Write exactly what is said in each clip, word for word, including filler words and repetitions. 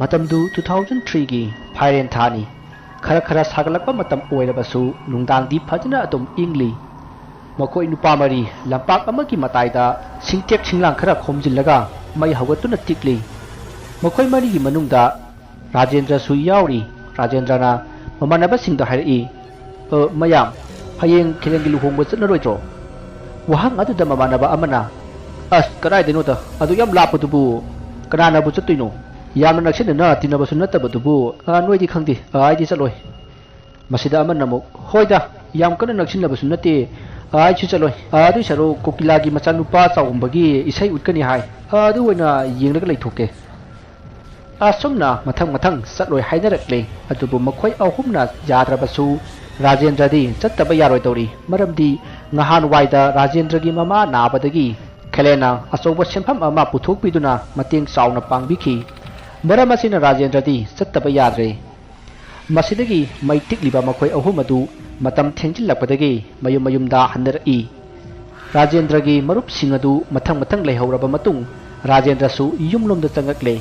ꯃꯇꯝꯗꯨ two thousand three ꯒꯤ ꯐꯥꯏꯔꯦꯟ ꯊꯥꯅꯤ꯫ ꯈꯔ ꯈꯔ ꯁꯥꯒꯠꯂꯛꯄ ꯃꯇꯝ ꯑꯣꯏꯔꯕꯁꯨ ꯅꯨꯡꯗꯥꯡꯗꯤ ꯐꯖꯅ ꯑꯗꯨꯝ ꯏꯪꯂꯤ꯫ ꯃꯈꯣꯏ ꯅꯨꯄꯥ ꯃꯔꯤ ꯂꯝꯄꯥꯛ ꯑꯃꯒꯤ ꯃꯇꯥꯏꯗ ꯁꯤꯡꯇꯦꯛ ꯁꯤꯡꯂꯥꯡ ꯈꯔ ꯈꯣꯝꯖꯤꯜꯂꯒ ꯃꯩ ꯍꯧꯒꯠꯇꯨꯅ ꯇꯤꯛꯂꯤ꯫ ꯃꯈꯣꯏ ꯃꯔꯤꯒꯤ ꯃꯅꯨꯡꯗ ꯔꯥꯖꯦꯟꯗ꯭ꯔꯁꯨ ꯌꯥꯎꯔꯤ꯫ ꯔꯥꯖꯦꯟꯗ꯭ꯔꯅ ꯃꯃꯥꯟꯅꯕꯁꯤꯡꯗ ꯍꯥꯏꯔꯛꯏ, "ꯑ, ꯃꯌꯥꯝ, ꯍꯌꯦꯡ ꯈꯦꯂꯦꯟꯒꯤ ꯂꯨꯍꯣꯡꯕ ꯆꯠꯅꯔꯣꯏꯗ꯭ꯔꯣ?" ꯋꯥꯍꯪ ꯑꯗꯨꯗ ꯃꯃꯥꯟꯅꯕ ꯑꯃꯅ, "ꯑꯁ, ꯀꯗꯥꯏꯗꯩꯅꯣꯗ? ꯑꯗꯨ ꯌꯥꯝ ꯂꯥꯞꯄꯗꯨꯕꯨ ꯀꯅꯥꯅꯕꯨ ꯆꯠꯇꯣꯏꯅꯣ? ꯌꯥꯝꯅ ꯅꯛꯁꯤꯟꯅꯅ ꯇꯤꯟꯅꯕꯁꯨ ꯅꯠꯇꯕꯗꯨꯕꯨ, ꯑ, ꯅꯣꯏꯗꯤ ꯈꯪꯗꯦ, ꯑ, ꯑꯩꯗꯤ ꯆꯠꯂꯣꯏ꯫" ꯃꯁꯤꯗ ꯑꯃꯅ ꯑꯃꯨꯛ, "ꯍꯣꯏꯗ, ꯌꯥꯝ ꯀꯟꯅ ꯅꯛꯁꯤꯟꯅꯕꯁꯨ ꯅꯠꯇꯦ, ꯑ, ꯑꯩꯁꯨ ꯆꯠꯂꯣꯏ꯫ ꯑ, ꯑꯗꯨꯏ ꯁꯔꯨꯛ ꯀꯣꯀꯤꯂꯥꯒꯤ ꯃꯆꯥꯅꯨꯄꯥ ꯆꯥꯎꯝꯕꯒꯤ ꯏꯁꯩ ꯎꯠꯀꯅꯤ ꯍꯥꯏ, ꯑ, ꯑꯗꯨ ꯑꯣꯏꯅ ꯌꯦꯡꯂꯒ ꯂꯩꯊꯣꯛꯀꯦ꯫" ꯑꯁꯨꯝꯅ ꯃꯊꯪ ꯃꯊꯪ ꯆꯠꯂꯣꯏ ꯍꯥꯏꯅꯔꯛꯂꯦ꯫ ꯑꯗꯨꯕꯨ ꯃꯈꯣꯏ ꯑꯍꯨꯝꯅ ꯌꯥꯗ꯭ꯔꯕꯁꯨ ꯔꯥꯖꯦꯟꯗ꯭ꯔꯗꯤ ꯆꯠꯇꯕ ꯌꯥꯔꯣꯏꯗꯧꯔꯤ꯫ ꯃꯔꯝꯗꯤ ꯉꯍꯥꯟꯋꯥꯏꯗ ꯔꯥꯖꯦꯟꯗ꯭ꯔꯒꯤ ꯃꯃꯥ ꯅꯥꯕꯗꯒꯤ ꯈꯦꯂꯦꯟꯅ ꯑꯆꯧꯕ ꯁꯦꯟꯐꯝ ꯑꯃ ꯄꯨꯊꯣꯛꯄꯤꯗꯨꯅ ꯃꯇꯦꯡ ꯆꯥꯎꯅ ꯄꯥꯡꯕꯤꯈꯤ꯫ ꯃꯔꯝ ꯑꯁꯤꯅ ꯔꯥꯖꯦꯟꯗ꯭ꯔꯗꯤ ꯆꯠꯇꯕ ꯌꯥꯗ꯭ꯔꯦ꯫ ꯃꯁꯤꯗꯒꯤ ꯃꯩ ꯇꯤꯛꯂꯤꯕ ꯃꯈꯣꯏ ꯑꯍꯨꯝ ꯑꯗꯨ ꯃꯇꯝ ꯊꯦꯡꯖꯤꯜꯂꯛꯄꯗꯒꯤ ꯃꯌꯨꯝ ꯃꯌꯨꯝꯗ ꯍꯟꯅꯔꯛꯏ꯫ ꯔꯥꯖꯦꯟꯗ꯭ꯔꯒꯤ ꯃꯔꯨꯞꯁꯤꯡ ꯑꯗꯨ ꯃꯊꯪ ꯃꯊꯪ ꯂꯩꯍꯧꯔꯕ ꯃꯇꯨꯡ ꯔꯥꯖꯦꯟꯗ꯭ꯔꯁꯨ ꯌꯨꯝꯂꯣꯝꯗ ꯆꯪꯉꯛꯂꯦ꯫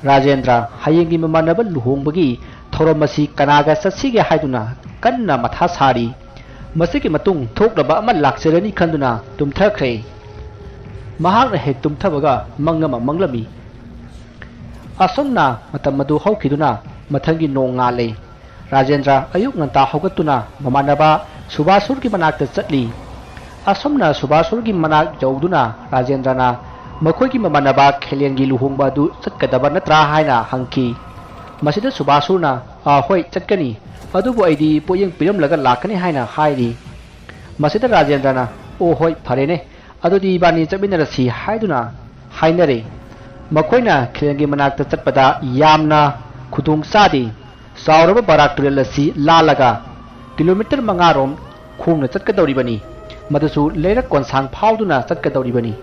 ꯔꯥꯖꯦꯟꯗ꯭ꯔ ꯍꯌꯦꯡꯒꯤ ꯃꯃꯥꯟꯅꯕ ꯂꯨꯍꯣꯡꯕꯒꯤ ꯊꯧꯔꯝ ꯑꯁꯤ ꯀꯅꯥꯒ ꯆꯠꯁꯤꯒꯦ ꯍꯥꯏꯗꯨꯅ ꯀꯟꯅ ꯃꯊꯥ ꯁꯥꯔꯤ꯫ ꯃꯁꯤꯒꯤ ꯃꯇꯨꯡ ꯊꯣꯛꯂꯕ ꯑꯃ ꯂꯥꯛꯆꯔꯅꯤ ꯈꯟꯗꯨꯅ ꯇꯨꯝꯊꯈ꯭ꯔꯦ꯫ ꯃꯍꯥꯛꯅ ꯍꯦꯛ ꯇꯨꯝꯊꯕꯒ ꯃꯪ ꯑꯃ ꯃꯪꯂꯝꯃꯤ꯫ ꯑꯁꯨꯝꯅ ꯃꯇꯝ ꯑꯗꯨ ꯍꯧꯈꯤꯗꯨꯅ ꯃꯊꯪꯒꯤ ꯅꯣꯡ ꯉꯥꯜꯂꯦ꯫ ꯔꯥꯖꯦꯟꯗ꯭ꯔ ꯑꯌꯨꯛ ꯉꯟꯇꯥ ꯍꯧꯒꯠꯇꯨꯅ ꯃꯃꯥꯟꯅꯕ ꯁꯨꯕꯥꯁꯨꯔꯒꯤ ꯃꯅꯥꯛꯇ ꯆꯠꯂꯤ꯫ ꯑꯁꯨꯝꯅ ꯁꯨꯕꯥꯁꯨꯔꯒꯤ ꯃꯅꯥꯛ ꯌꯧꯗꯨꯅ ꯔꯥꯖꯦꯟꯗ꯭ꯔꯅ ꯃꯈꯣꯏꯒꯤ ꯃꯃꯥꯟꯅꯕ ꯈꯦꯂꯦꯟꯒꯤ ꯂꯨꯍꯣꯡꯕ ꯑꯗꯨ ꯆꯠꯀꯗꯕ ꯅꯠꯇ꯭ꯔꯥ ꯍꯥꯏꯅ ꯍꯪꯈꯤ꯫ ꯃꯁꯤꯗ ꯁꯨꯕꯥꯁꯨꯔꯅ, "ꯑꯥ, ꯍꯣꯏ, ꯆꯠꯀꯅꯤ꯫ ꯑꯗꯨꯕꯨ ꯑꯩꯗꯤ ꯄꯣꯠꯌꯦꯡ ꯄꯤꯔꯝꯂꯒ ꯂꯥꯛꯀꯅꯤ" ꯍꯥꯏꯅ ꯍꯥꯏꯔꯤ꯫ ꯃꯁꯤꯗ ꯔꯥꯖꯦꯟꯗ꯭ꯔꯅ, "ꯑꯣ, ꯍꯣꯏ, ꯐꯔꯦꯅꯦ꯫ ꯑꯗꯨꯗꯤ ꯏꯕꯥꯅꯤ ꯆꯠꯃꯤꯟꯅꯔꯁꯤ" ꯍꯥꯏꯗꯨꯅ ꯍꯥꯏꯅꯔꯦ꯫ ꯃꯈꯣꯏꯅ ꯈꯦꯂꯦꯟꯒꯤ ꯃꯅꯥꯛꯇ ꯆꯠꯄꯗ ꯌꯥꯝꯅ ꯈꯨꯗꯣꯡ ꯆꯥꯗꯦ꯫ ꯆꯥꯎꯔꯕ ꯕꯔꯥꯛ ꯇꯨꯔꯦꯜ ꯑꯁꯤ ꯂꯥꯜꯂꯒ ꯀꯤꯂꯣꯃꯤꯇꯔ ꯃꯉꯥ ꯔꯣꯝ ꯈꯣꯡꯅ ꯆꯠꯀꯗꯧꯔꯤꯕꯅꯤ꯫ ꯃꯗꯨꯁꯨ ꯂꯩꯔꯛ ꯀꯣꯟꯁꯥꯡ ꯐꯥꯎꯗꯨꯅ ꯆꯠꯀꯗꯧꯔꯤꯕꯅꯤ꯫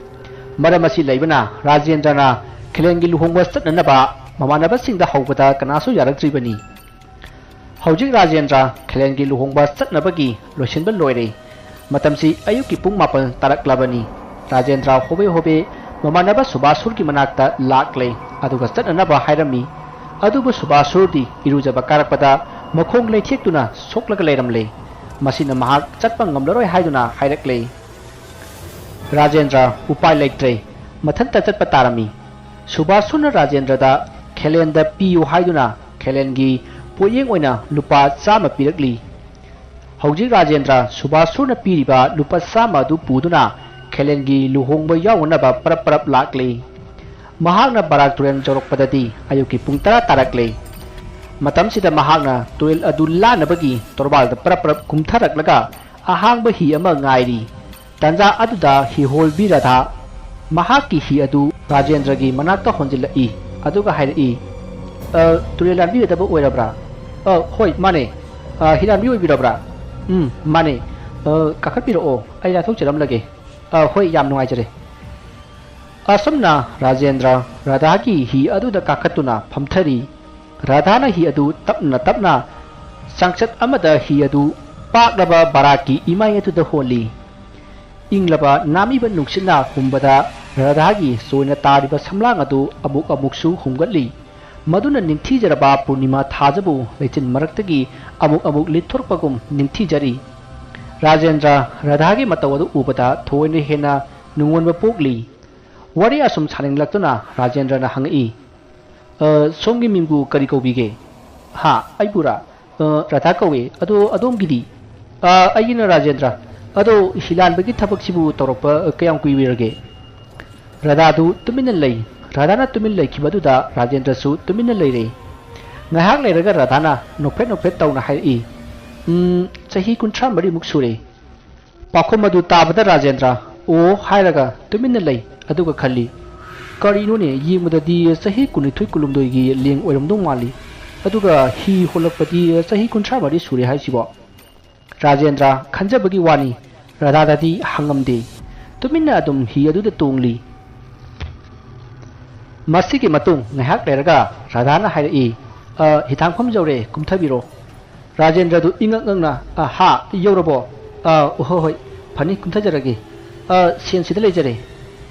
ꯃꯔꯝ ꯑꯁꯤ ꯂꯩꯕꯅ ꯔꯥꯖꯦꯟꯗ꯭ꯔꯅ ꯈꯦꯂꯦꯟꯒꯤ ꯂꯨꯍꯣꯡꯕ ꯆꯠꯅꯅꯕ ꯃꯃꯥꯟꯅꯕꯁꯤꯡꯗ ꯍꯧꯕꯗ ꯀꯅꯥꯁꯨ ꯌꯥꯔꯛꯇ꯭ꯔꯤꯕꯅꯤ꯫ ꯍꯧꯖꯤꯛ ꯔꯥꯖꯦꯟꯗ꯭ꯔ ꯈꯦꯂꯦꯟꯒꯤ ꯂꯨꯍꯣꯡꯕ ꯆꯠꯅꯕꯒꯤ ꯂꯣꯏꯁꯤꯟꯕ ꯂꯣꯏꯔꯦ꯫ ꯃꯇꯝꯁꯤ ꯑꯌꯨꯛꯀꯤ ꯄꯨꯡ ꯃꯥꯄꯜ ꯇꯥꯔꯛꯂꯕꯅꯤ꯫ ꯔꯥꯖꯦꯟꯗ꯭ꯔ ꯍꯣꯕꯦ ꯍꯣꯕꯦ ꯃꯃꯥꯟꯅꯕ ꯁꯨꯕꯥꯁꯨꯔꯒꯤ ꯃꯅꯥꯛꯇ ꯂꯥꯛꯂꯦ, ꯑꯗꯨꯒ ꯆꯠꯅꯅꯕ ꯍꯥꯏꯔꯝꯃꯤ꯫ ꯑꯗꯨꯕꯨ ꯁꯨꯕꯥꯁꯨꯔꯗꯤ ꯏꯔꯨꯖꯕ ꯀꯥꯔꯛꯄꯗ ꯃꯈꯣꯡ ꯂꯩꯊꯦꯛꯇꯨꯅ ꯁꯣꯛꯂꯒ ꯂꯩꯔꯝꯂꯦ꯫ ꯃꯁꯤꯅ ꯃꯍꯥꯛ ꯆꯠꯄ ꯉꯝꯂꯔꯣꯏ ꯍꯥꯏꯗꯨꯅ ꯍꯥꯏꯔꯛꯂꯦ꯫ ꯔꯥꯖꯦꯟꯗ꯭ꯔ ꯎꯄꯥꯏ ꯂꯩꯇ꯭ꯔꯦ, ꯃꯊꯟꯇ ꯆꯠꯄ ꯇꯥꯔꯝꯃꯤ꯫ ꯁꯨꯕꯥꯁꯨꯔꯅ ꯔꯥꯖꯦꯟꯗ꯭ꯔꯗ ꯈꯦꯂꯦꯟꯗ ꯄꯤꯌꯨ ꯍꯥꯏꯗꯨꯅ ꯈꯦꯂꯦꯟꯒꯤ ꯄꯣꯠꯌꯦꯡ ꯑꯣꯏꯅ ꯂꯨꯄꯥ ꯆꯥꯝꯃ ꯄꯤꯔꯛꯂꯤ꯫ ꯍꯧꯖꯤꯛ ꯔꯥꯖꯦꯟꯗ꯭ꯔ ꯁꯨꯕꯥꯁꯨꯔꯅ ꯄꯤꯔꯤꯕ ꯂꯨꯄꯥ ꯆꯥꯝꯃ ꯑꯗꯨ ꯄꯨꯗꯨꯅ ꯈꯦꯂꯦꯟꯒꯤ ꯂꯨꯍꯣꯡꯕ ꯌꯥꯎꯅꯅꯕ ꯄꯔꯞ ꯄꯔꯞ ꯂꯥꯛꯂꯤ꯫ ꯃꯍꯥꯛꯅ ꯕꯔꯥꯛ ꯇꯨꯔꯦꯜ ꯌꯧꯔꯛꯄꯗꯗꯤ ꯑꯌꯨꯛꯀꯤ ꯄꯨꯡ ꯇꯔꯥ ꯇꯥꯔꯛꯂꯦ꯫ ꯃꯇꯝꯁꯤꯗ ꯃꯍꯥꯛꯅ ꯇꯨꯔꯦꯜ ꯑꯗꯨ ꯂꯥꯟꯅꯕꯒꯤ ꯇꯣꯔꯕꯥꯜꯗ ꯄꯔꯞ ꯄꯔꯞ ꯀꯨꯝꯊꯔꯛꯂꯒ ꯑꯍꯥꯡꯕ ꯍꯤ ꯑꯃ ꯉꯥꯏꯔꯤ꯫ ꯇꯥꯟꯖꯥ ꯑꯗꯨꯗ ꯍꯤꯍꯣꯜꯕꯤ ꯔꯥꯙꯥ ꯃꯍꯥꯛꯀꯤ ꯍꯤ ꯑꯗꯨ ꯔꯥꯖꯦꯟꯗ꯭ꯔꯒꯤ ꯃꯅꯥꯛꯇ ꯍꯣꯟꯖꯤꯜꯂꯛꯏ꯫ ꯑꯗꯨꯒ ꯍꯥꯏꯔꯛꯏ, "ꯑ, ꯇꯨꯔꯦꯜ ꯂꯥꯟꯕꯤꯒꯗꯕ ꯑꯣꯏꯔꯕ꯭ꯔꯥ?" "ꯑ, ꯍꯣꯏ, ꯃꯥꯅꯦ꯫ ꯑ, ꯍꯤ ꯂꯥꯟꯕꯤ ꯑꯣꯏꯕꯤꯔꯕ꯭ꯔꯥ?" "ꯎꯝ, ꯃꯥꯅꯦ꯫ ꯑ, ꯀꯥꯈꯠꯄꯤꯔꯛꯑꯣ, ꯑꯩ ꯂꯥꯟꯊꯣꯛꯆꯔꯝꯂꯒꯦ꯫" "ꯑ, ꯍꯣꯏ, ꯌꯥꯝ ꯅꯨꯡꯉꯥꯏꯖꯔꯦ꯫" ꯑꯁꯨꯝꯅ ꯔꯥꯖꯦꯟꯗ꯭ꯔ ꯔꯥꯙꯥꯒꯤ ꯍꯤ ꯑꯗꯨꯗ ꯀꯥꯈꯠꯇꯨꯅ ꯐꯝꯊꯔꯤ꯫ ꯔꯥꯙꯥꯅ ꯍꯤ ꯑꯗꯨ ꯇꯞꯅ ꯇꯞꯅ ꯆꯥꯡꯆꯠ ꯑꯃꯗ ꯍꯤ ꯑꯗꯨ ꯄꯥꯛꯂꯕ ꯕꯔꯥꯛꯀꯤ ꯏꯃꯥꯏ ꯑꯗꯨꯗ ꯍꯣꯜꯂꯤ꯫ ꯏꯪꯂꯕ ꯅꯥꯃꯤꯕ ꯅꯨꯡꯁꯤꯠꯅ ꯍꯨꯝꯕꯗ ꯔꯥꯙꯥꯒꯤ ꯆꯣꯏꯅ ꯇꯥꯔꯤꯕ ꯁꯝꯂꯥꯡ ꯑꯗꯨ ꯑꯃꯨꯛ ꯑꯃꯨꯛꯁꯨ ꯍꯨꯝꯒꯠꯂꯤ꯫ ꯃꯗꯨꯅ ꯅꯤꯡꯊꯤꯖꯔꯕ ꯄꯨꯔꯅꯤꯃꯥ ꯊꯥꯖꯕꯨ ꯂꯩꯆꯤꯟ ꯃꯔꯛꯇꯒꯤ ꯑꯃꯨꯛ ꯑꯃꯨꯛ ꯂꯤꯠꯊꯣꯔꯛꯄꯒꯨꯝ ꯅꯤꯡꯊꯤꯖꯔꯤ꯫ ꯔꯥꯖꯦꯟꯗ꯭ꯔ ꯔꯥꯙꯥꯒꯤ ꯃꯇꯧ ꯑꯗꯨ ꯎꯕꯗ ꯊꯣꯏꯅ ꯍꯦꯟꯅ ꯅꯨꯡꯉꯣꯟꯕ ꯄꯣꯛꯂꯤ꯫ ꯋꯥꯔꯤ ꯑꯁꯨꯝ ꯁꯥꯅꯤꯡꯂꯛꯇꯨꯅ ꯔꯥꯖꯦꯟꯗ꯭ꯔꯅ ꯍꯪꯉꯛꯏ, "ꯑ, ꯁꯣꯝꯒꯤ ꯃꯤꯡꯕꯨ ꯀꯔꯤ ꯀꯧꯕꯤꯒꯦ?" "ꯍꯥ, ꯑꯩꯕꯨꯔꯥ? ꯑ, ꯔꯥꯙꯥ ꯀꯧꯏ꯫ ꯑꯗꯣ ꯑꯗꯣꯝꯒꯤꯗꯤ?" "ꯑ, ꯑꯩꯒꯤꯅ ꯔꯥꯖꯦꯟꯗ꯭ꯔ꯫ ꯑꯗꯣ ꯍꯤꯂꯥꯟꯕꯒꯤ ꯊꯕꯛꯁꯤꯕꯨ ꯇꯧꯔꯛꯄ, ꯑ, ꯀꯌꯥꯝ ꯀꯨꯏꯕꯤꯔꯒꯦ?" ꯔꯥꯙꯥꯗꯨ ꯇꯨꯃꯤꯟꯅ ꯂꯩ꯫ ꯔꯥꯙꯥꯅ ꯇꯨꯃꯤꯟ ꯂꯩꯈꯤꯕ ꯑꯗꯨꯗ ꯔꯥꯖꯦꯟꯗ꯭ꯔꯁꯨ ꯇꯨꯃꯤꯟꯅ ꯂꯩꯔꯦ꯫ ꯉꯥꯏꯍꯥꯛ ꯂꯩꯔꯒ ꯔꯥꯙꯥꯅ ꯅꯣꯛꯐꯦꯠ ꯅꯣꯛꯐꯦꯠ ꯇꯧꯅ ꯍꯥꯏꯔꯛꯏ, "ꯎꯝ, ꯆꯍꯤ ꯀꯨꯟꯊ꯭ꯔꯥ ꯃꯔꯤꯃꯨꯛ ꯁꯨꯔꯦ꯫" ꯄꯥꯎꯈꯨꯝ ꯑꯗꯨ ꯇꯥꯕꯗ ꯔꯥꯖꯦꯟꯗ꯭ꯔ "ꯑꯣ" ꯍꯥꯏꯔꯒ ꯇꯨꯃꯤꯟꯅ ꯂꯩ꯫ ꯑꯗꯨꯒ ꯈꯜꯂꯤ, "ꯀꯔꯤꯅꯣꯅꯦ, ꯌꯦꯡꯕꯗꯗꯤ ꯆꯍꯤ ꯀꯨꯟꯅꯤꯊꯣꯏ ꯀꯨꯟꯍꯨꯝꯗꯣꯏꯒꯤ ꯂꯦꯡ ꯑꯣꯏꯔꯝꯗꯧ ꯃꯥꯜꯂꯤ꯫ ꯑꯗꯨꯒ ꯍꯤ ꯍꯣꯜꯂꯛꯄꯗꯤ ꯆꯍꯤ ꯀꯨꯟꯊ꯭ꯔꯥ ꯃꯔꯤ ꯁꯨꯔꯦ ꯍꯥꯏꯁꯤꯕꯣ?" ꯔꯥꯖꯦꯟꯗ꯭ꯔ ꯈꯟꯖꯕꯒꯤ ꯋꯥꯅꯤ, ꯔꯥꯙꯥꯗꯗꯤ ꯍꯪꯉꯝꯗꯦ꯫ ꯇꯨꯃꯤꯟꯅ ꯑꯗꯨꯝ ꯍꯤ ꯑꯗꯨꯗ ꯇꯣꯡꯂꯤ꯫ ꯃꯁꯤꯒꯤ ꯃꯇꯨꯡ ꯉꯥꯏꯍꯥꯛ ꯂꯩꯔꯒ ꯔꯥꯙꯥꯅ ꯍꯥꯏꯔꯛꯏ, "ꯑ, ꯍꯤꯊꯥꯡꯐꯝ ꯌꯧꯔꯦ, ꯀꯨꯝꯊꯕꯤꯔꯣ꯫" ꯔꯥꯖꯦꯟꯗ꯭ꯔꯗꯨ ꯏꯉꯛ ꯉꯛꯅ, "ꯑ, ꯍꯥ, ꯌꯧꯔꯕꯣ? ꯑ, ꯍꯣꯏ, ꯍꯣꯏ, ꯐꯅꯤ, ꯀꯨꯝꯊꯖꯔꯒꯦ꯫ ꯑ, ꯁꯦꯟ ꯁꯤꯗ ꯂꯩꯖꯔꯦ꯫"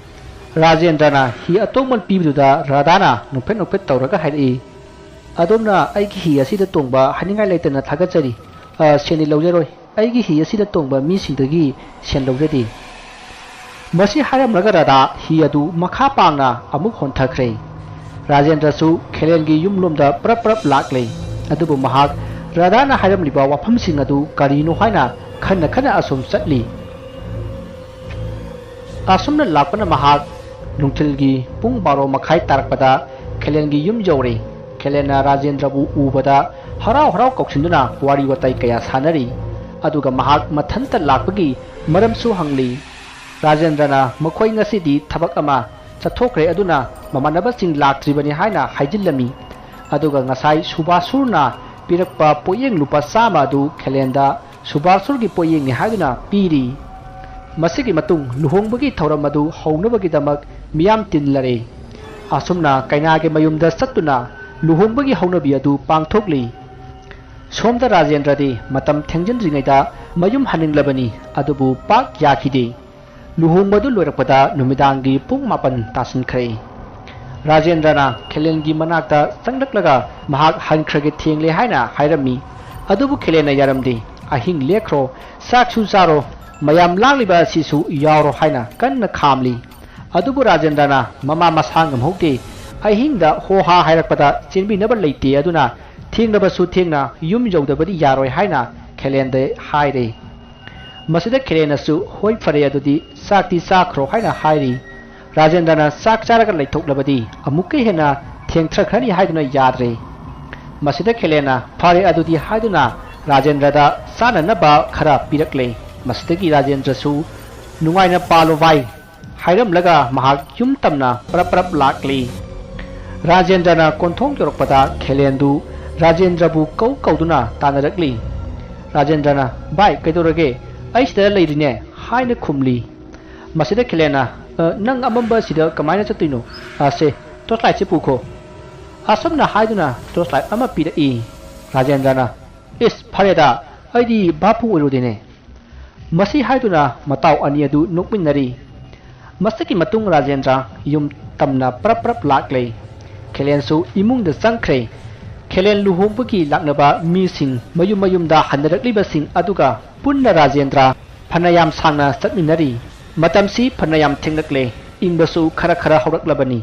ꯔꯥꯖꯦꯟꯗ꯭ꯔꯅ ꯍꯤ ꯑꯇꯣꯡꯃꯟ ꯄꯤꯕꯗꯨꯗ ꯔꯥꯙꯥꯅ ꯅꯣꯛꯐꯦꯠ ꯅꯣꯛꯐꯦꯠ ꯇꯧꯔꯒ ꯍꯥꯏꯔꯛꯏ, "ꯑꯗꯣꯝꯅ ꯑꯩꯒꯤ ꯍꯤ ꯑꯁꯤꯗ ꯇꯣꯡꯕ ꯍꯥꯏꯅꯤꯡꯉꯥꯏ ꯂꯩꯇꯅ ꯊꯥꯒꯠꯆꯔꯤ꯫ ꯑ, ꯁꯦꯟꯗꯤ ꯂꯧꯖꯔꯣꯏ꯫ ꯑꯩꯒꯤ ꯍꯤ ꯑꯁꯤꯗ ꯇꯣꯡꯕ ꯃꯤꯁꯤꯡꯗꯒꯤ ꯁꯦꯟ ꯂꯧꯖꯗꯦ"꯫ ꯃꯁꯤ ꯍꯥꯏꯔꯝꯂꯒ ꯔꯥꯙꯥ ꯍꯤ ꯑꯗꯨ ꯃꯈꯥ ꯄꯥꯡꯅ ꯑꯃꯨꯛ ꯍꯣꯟꯊꯈ꯭ꯔꯦ꯫ ꯔꯥꯖꯦꯟꯗ꯭ꯔꯁꯨ ꯈꯦꯂꯦꯟꯒꯤ ꯌꯨꯝꯂꯣꯝꯗ ꯄ꯭ꯔꯞ ꯄ꯭ꯔꯞ ꯂꯥꯛꯂꯦ꯫ ꯑꯗꯨꯕꯨ ꯃꯍꯥꯛ ꯔꯥꯙꯥꯅ ꯍꯥꯏꯔꯝꯂꯤꯕ ꯋꯥꯐꯝꯁꯤꯡ ꯑꯗꯨ ꯀꯔꯤꯅꯣ ꯍꯥꯏꯅ ꯈꯟꯅ ꯈꯟꯅ ꯑꯁꯨꯝ ꯆꯠꯂꯤ꯫ ꯑꯁꯨꯝꯅ ꯂꯥꯛꯄꯅ ꯃꯍꯥꯛ ꯅꯨꯡꯊꯤꯜꯒꯤ ꯄꯨꯡ ꯕꯥꯔꯣ ꯃꯈꯥꯏ ꯇꯥꯔꯛꯄꯗ ꯈꯦꯂꯦꯟꯒꯤ ꯌꯨꯝ ꯌꯧꯔꯦ꯫ ꯈꯦꯂꯦꯟꯅ ꯔꯥꯖꯦꯟꯗ꯭ꯔꯕꯨ ꯎꯕꯗ ꯍꯔꯥꯎ ꯍꯔꯥꯎ ꯀꯧꯁꯤꯟꯗꯨꯅ ꯋꯥꯔꯤ ꯋꯥꯇꯥꯏ ꯀꯌꯥ ꯁꯥꯟꯅꯔꯤ꯫ ꯑꯗꯨꯒ ꯃꯍꯥꯛ ꯃꯊꯟꯇ ꯂꯥꯛꯄꯒꯤ ꯃꯔꯝꯁꯨ ꯍꯪꯂꯤ꯫ ꯔꯥꯖꯦꯟꯗ꯭ꯔꯅ ꯃꯈꯣꯏ ꯉꯁꯤꯗꯤ ꯊꯕꯛ ꯑꯃ ꯆꯠꯊꯣꯛꯈ꯭ꯔꯦ, ꯑꯗꯨꯅ ꯃꯃꯥꯟꯅꯕꯁꯤꯡ ꯂꯥꯛꯇ꯭ꯔꯤꯕꯅꯤ ꯍꯥꯏꯅ ꯍꯥꯏꯖꯤꯜꯂꯝꯃꯤ꯫ ꯑꯗꯨꯒ ꯉꯁꯥꯏ ꯁꯨꯕꯥꯁꯨꯔꯅ ꯄꯤꯔꯛꯄ ꯄꯣꯠꯌꯦꯡ ꯂꯨꯄꯥ ꯆꯥꯝꯃ ꯑꯗꯨ ꯈꯦꯂꯦꯟꯗ ꯁꯨꯕꯥꯁꯨꯔꯒꯤ ꯄꯣꯠꯌꯦꯡꯅꯤ ꯍꯥꯏꯗꯨꯅ ꯄꯤꯔꯤ꯫ ꯃꯁꯤꯒꯤ ꯃꯇꯨꯡ ꯂꯨꯍꯣꯡꯕꯒꯤ ꯊꯧꯔꯝ ꯑꯗꯨ ꯍꯧꯅꯕꯒꯤꯗꯃꯛ ꯃꯤꯌꯥꯝ ꯇꯤꯟꯂꯔꯦ꯫ ꯑꯁꯨꯝꯅ ꯀꯩꯅꯥꯒꯤ ꯃꯌꯨꯝꯗ ꯆꯠꯇꯨꯅ ꯂꯨꯍꯣꯡꯕꯒꯤ ꯍꯧꯅꯕꯤ ꯑꯗꯨ ꯄꯥꯡꯊꯣꯛꯂꯤ꯫ ꯁꯣꯝꯗ ꯔꯥꯖꯦꯟꯗ꯭ꯔꯗꯤ ꯃꯇꯝ ꯊꯦꯡꯖꯤꯟꯗ꯭ꯔꯤꯉꯩꯗ ꯃꯌꯨꯝ ꯍꯟꯅꯤꯡꯂꯕꯅꯤ, ꯑꯗꯨꯕꯨ ꯄꯥꯛ ꯌꯥꯈꯤꯗꯦ꯫ ꯂꯨꯍꯣꯡꯕꯗꯨ ꯂꯣꯏꯔꯛꯄꯗ ꯅꯨꯃꯤꯗꯥꯡꯒꯤ ꯄꯨꯡ ꯃꯥꯄꯟ ꯇꯥꯁꯤꯟꯈ꯭ꯔꯦ꯫ ꯔꯥꯖꯦꯟꯗ꯭ꯔꯅ ꯈꯦꯂꯦꯟꯒꯤ ꯃꯅꯥꯛꯇ ꯆꯪꯂꯛꯂꯒ ꯃꯍꯥꯛ ꯍꯟꯈ꯭ꯔꯒꯦ, ꯊꯦꯡꯂꯦ ꯍꯥꯏꯅ ꯍꯥꯏꯔꯝꯃꯤ꯫ ꯑꯗꯨꯕꯨ ꯈꯦꯂꯦꯟꯅ ꯌꯥꯔꯝꯗꯦ꯫ "ꯑꯍꯤꯡ ꯂꯦꯛꯈ꯭ꯔꯣ, ꯆꯥꯛꯁꯨ ꯆꯥꯔꯣ, ꯃꯌꯥꯝ ꯂꯥꯡꯂꯤꯕ ꯑꯁꯤꯁꯨ ꯌꯥꯎꯔꯣ" ꯍꯥꯏꯅ ꯀꯟꯅ ꯈꯥꯝꯂꯤ꯫ ꯑꯗꯨꯕꯨ ꯔꯥꯖꯦꯟꯗ꯭ꯔꯅ ꯃꯃꯥ ꯃꯁꯥ ꯉꯝꯍꯧꯗꯦ꯫ "ꯑꯍꯤꯡꯗ ꯍꯣ ꯍꯥ ꯍꯥꯏꯔꯛꯄꯗ ꯆꯦꯟꯕꯤꯅꯕ ꯂꯩꯇꯦ, ꯑꯗꯨꯅ ꯊꯦꯡꯂꯕꯁꯨ ꯊꯦꯡꯅ ꯌꯨꯝ ꯌꯧꯗꯕꯗꯤ ꯌꯥꯔꯣꯏ" ꯍꯥꯏꯅ ꯈꯦꯂꯦꯟꯗ ꯍꯥꯏꯔꯦ꯫ ꯃꯁꯤꯗ ꯈꯦꯂꯦꯟꯅꯁꯨ "ꯍꯣꯏ, ꯐꯔꯦ, ꯑꯗꯨꯗꯤ ꯆꯥꯛꯇꯤ ꯆꯥꯈ꯭ꯔꯣ" ꯍꯥꯏꯅ ꯍꯥꯏꯔꯤ꯫ ꯔꯥꯖꯦꯟꯗ꯭ꯔꯅ ꯆꯥꯛ ꯆꯥꯔꯒ ꯂꯩꯊꯣꯛꯂꯕꯗꯤ ꯑꯃꯨꯛꯀ ꯍꯦꯟꯅ ꯊꯦꯡꯊꯈ꯭ꯔꯅꯤ ꯍꯥꯏꯗꯨꯅ ꯌꯥꯗ꯭ꯔꯦ꯫ ꯃꯁꯤꯗ ꯈꯦꯂꯦꯟꯅ "ꯐꯔꯦ ꯑꯗꯨꯗꯤ" ꯍꯥꯏꯗꯨꯅ ꯔꯥꯖꯦꯟꯗ꯭ꯔꯗ ꯆꯥꯅꯅꯕ ꯈꯔ ꯄꯤꯔꯛꯂꯦ꯫ ꯃꯁꯤꯗꯒꯤ ꯔꯥꯖꯦꯟꯗ꯭ꯔꯁꯨ "ꯅꯨꯡꯉꯥꯏꯅ ꯄꯥꯜꯂꯣ ꯚꯥꯏ" ꯍꯥꯏꯔꯝꯂꯒ ꯃꯍꯥꯛ ꯌꯨꯝ ꯇꯝꯅ ꯄ꯭ꯔꯞ ꯄ꯭ꯔꯞ ꯂꯥꯛꯂꯤ꯫ ꯔꯥꯖꯦꯟꯗ꯭ꯔꯅ ꯀꯣꯟꯊꯣꯡ ꯌꯧꯔꯛꯄꯗ ꯈꯦꯂꯦꯟꯗꯨ ꯔꯥꯖꯦꯟꯗ꯭ꯔꯕꯨ ꯀꯧ ꯀꯧꯗꯨꯅ ꯇꯥꯟꯅꯔꯛꯂꯤ꯫ ꯔꯥꯖꯦꯟꯗ꯭ꯔꯅ "ꯚꯥꯏ, ꯀꯩꯗꯧꯔꯒꯦ? ꯑꯩ ꯁꯤꯗ ꯂꯩꯔꯤꯅꯦ" ꯍꯥꯏꯅ ꯈꯨꯝꯂꯤ꯫ ꯃꯁꯤꯗ ꯈꯦꯂꯦꯟꯅ "ꯑ, ꯅꯪ ꯑꯃꯝꯕ ꯑꯁꯤꯗ ꯀꯃꯥꯏꯅ ꯆꯠꯇꯣꯏꯅꯣ? ꯑꯁꯦ, ꯇꯣꯔꯆ ꯂꯥꯏꯠꯁꯦ ꯄꯨꯈꯣ" ꯑꯁꯨꯝꯅ ꯍꯥꯏꯗꯨꯅ ꯇꯣꯔꯆ ꯂꯥꯏꯠ ꯑꯃ ꯄꯤꯔꯛꯏ꯫ ꯔꯥꯖꯦꯟꯗ꯭ꯔꯅ "ꯏꯁ, ꯐꯔꯦꯗ, ꯑꯩꯗꯤ ꯚꯥꯞꯄꯨ ꯑꯣꯏꯔꯨꯗꯦꯅꯦ" ꯃꯁꯤ ꯍꯥꯏꯗꯨꯅ ꯃꯇꯥꯎ ꯑꯅꯤ ꯑꯗꯨ ꯅꯣꯛꯃꯤꯟꯅꯔꯤ꯫ ꯃꯁꯤꯒꯤ ꯃꯇꯨꯡ ꯔꯥꯖꯦꯟꯗ꯭ꯔ ꯌꯨꯝ ꯇꯝꯅ ꯄ꯭ꯔꯞ ꯄ꯭ꯔꯞ ꯂꯥꯛꯂꯦ꯫ ꯈꯦꯂꯦꯟꯁꯨ ꯏꯃꯨꯡꯗ ꯆꯪꯈ꯭ꯔꯦ꯫ ꯈꯦꯂꯦꯟ ꯂꯨꯍꯣꯡꯕꯒꯤ ꯂꯥꯛꯅꯕ ꯃꯤꯁꯤꯡ ꯃꯌꯨꯝ ꯃꯌꯨꯝꯗ ꯍꯟꯅꯔꯛꯂꯤꯕꯁꯤꯡ ꯑꯗꯨꯒ ꯄꯨꯟꯅ ꯔꯥꯖꯦꯟꯗ꯭ꯔ ꯐꯅꯌꯥꯝ ꯁꯥꯡꯅ ꯆꯠꯃꯤꯟꯅꯔꯤ꯫ ꯃꯇꯝꯁꯤ ꯐꯅꯌꯥꯝ ꯊꯦꯡꯂꯛꯂꯦ꯫ ꯏꯪꯕꯁꯨ ꯈꯔ ꯈꯔ ꯍꯧꯔꯛꯂꯕꯅꯤ꯫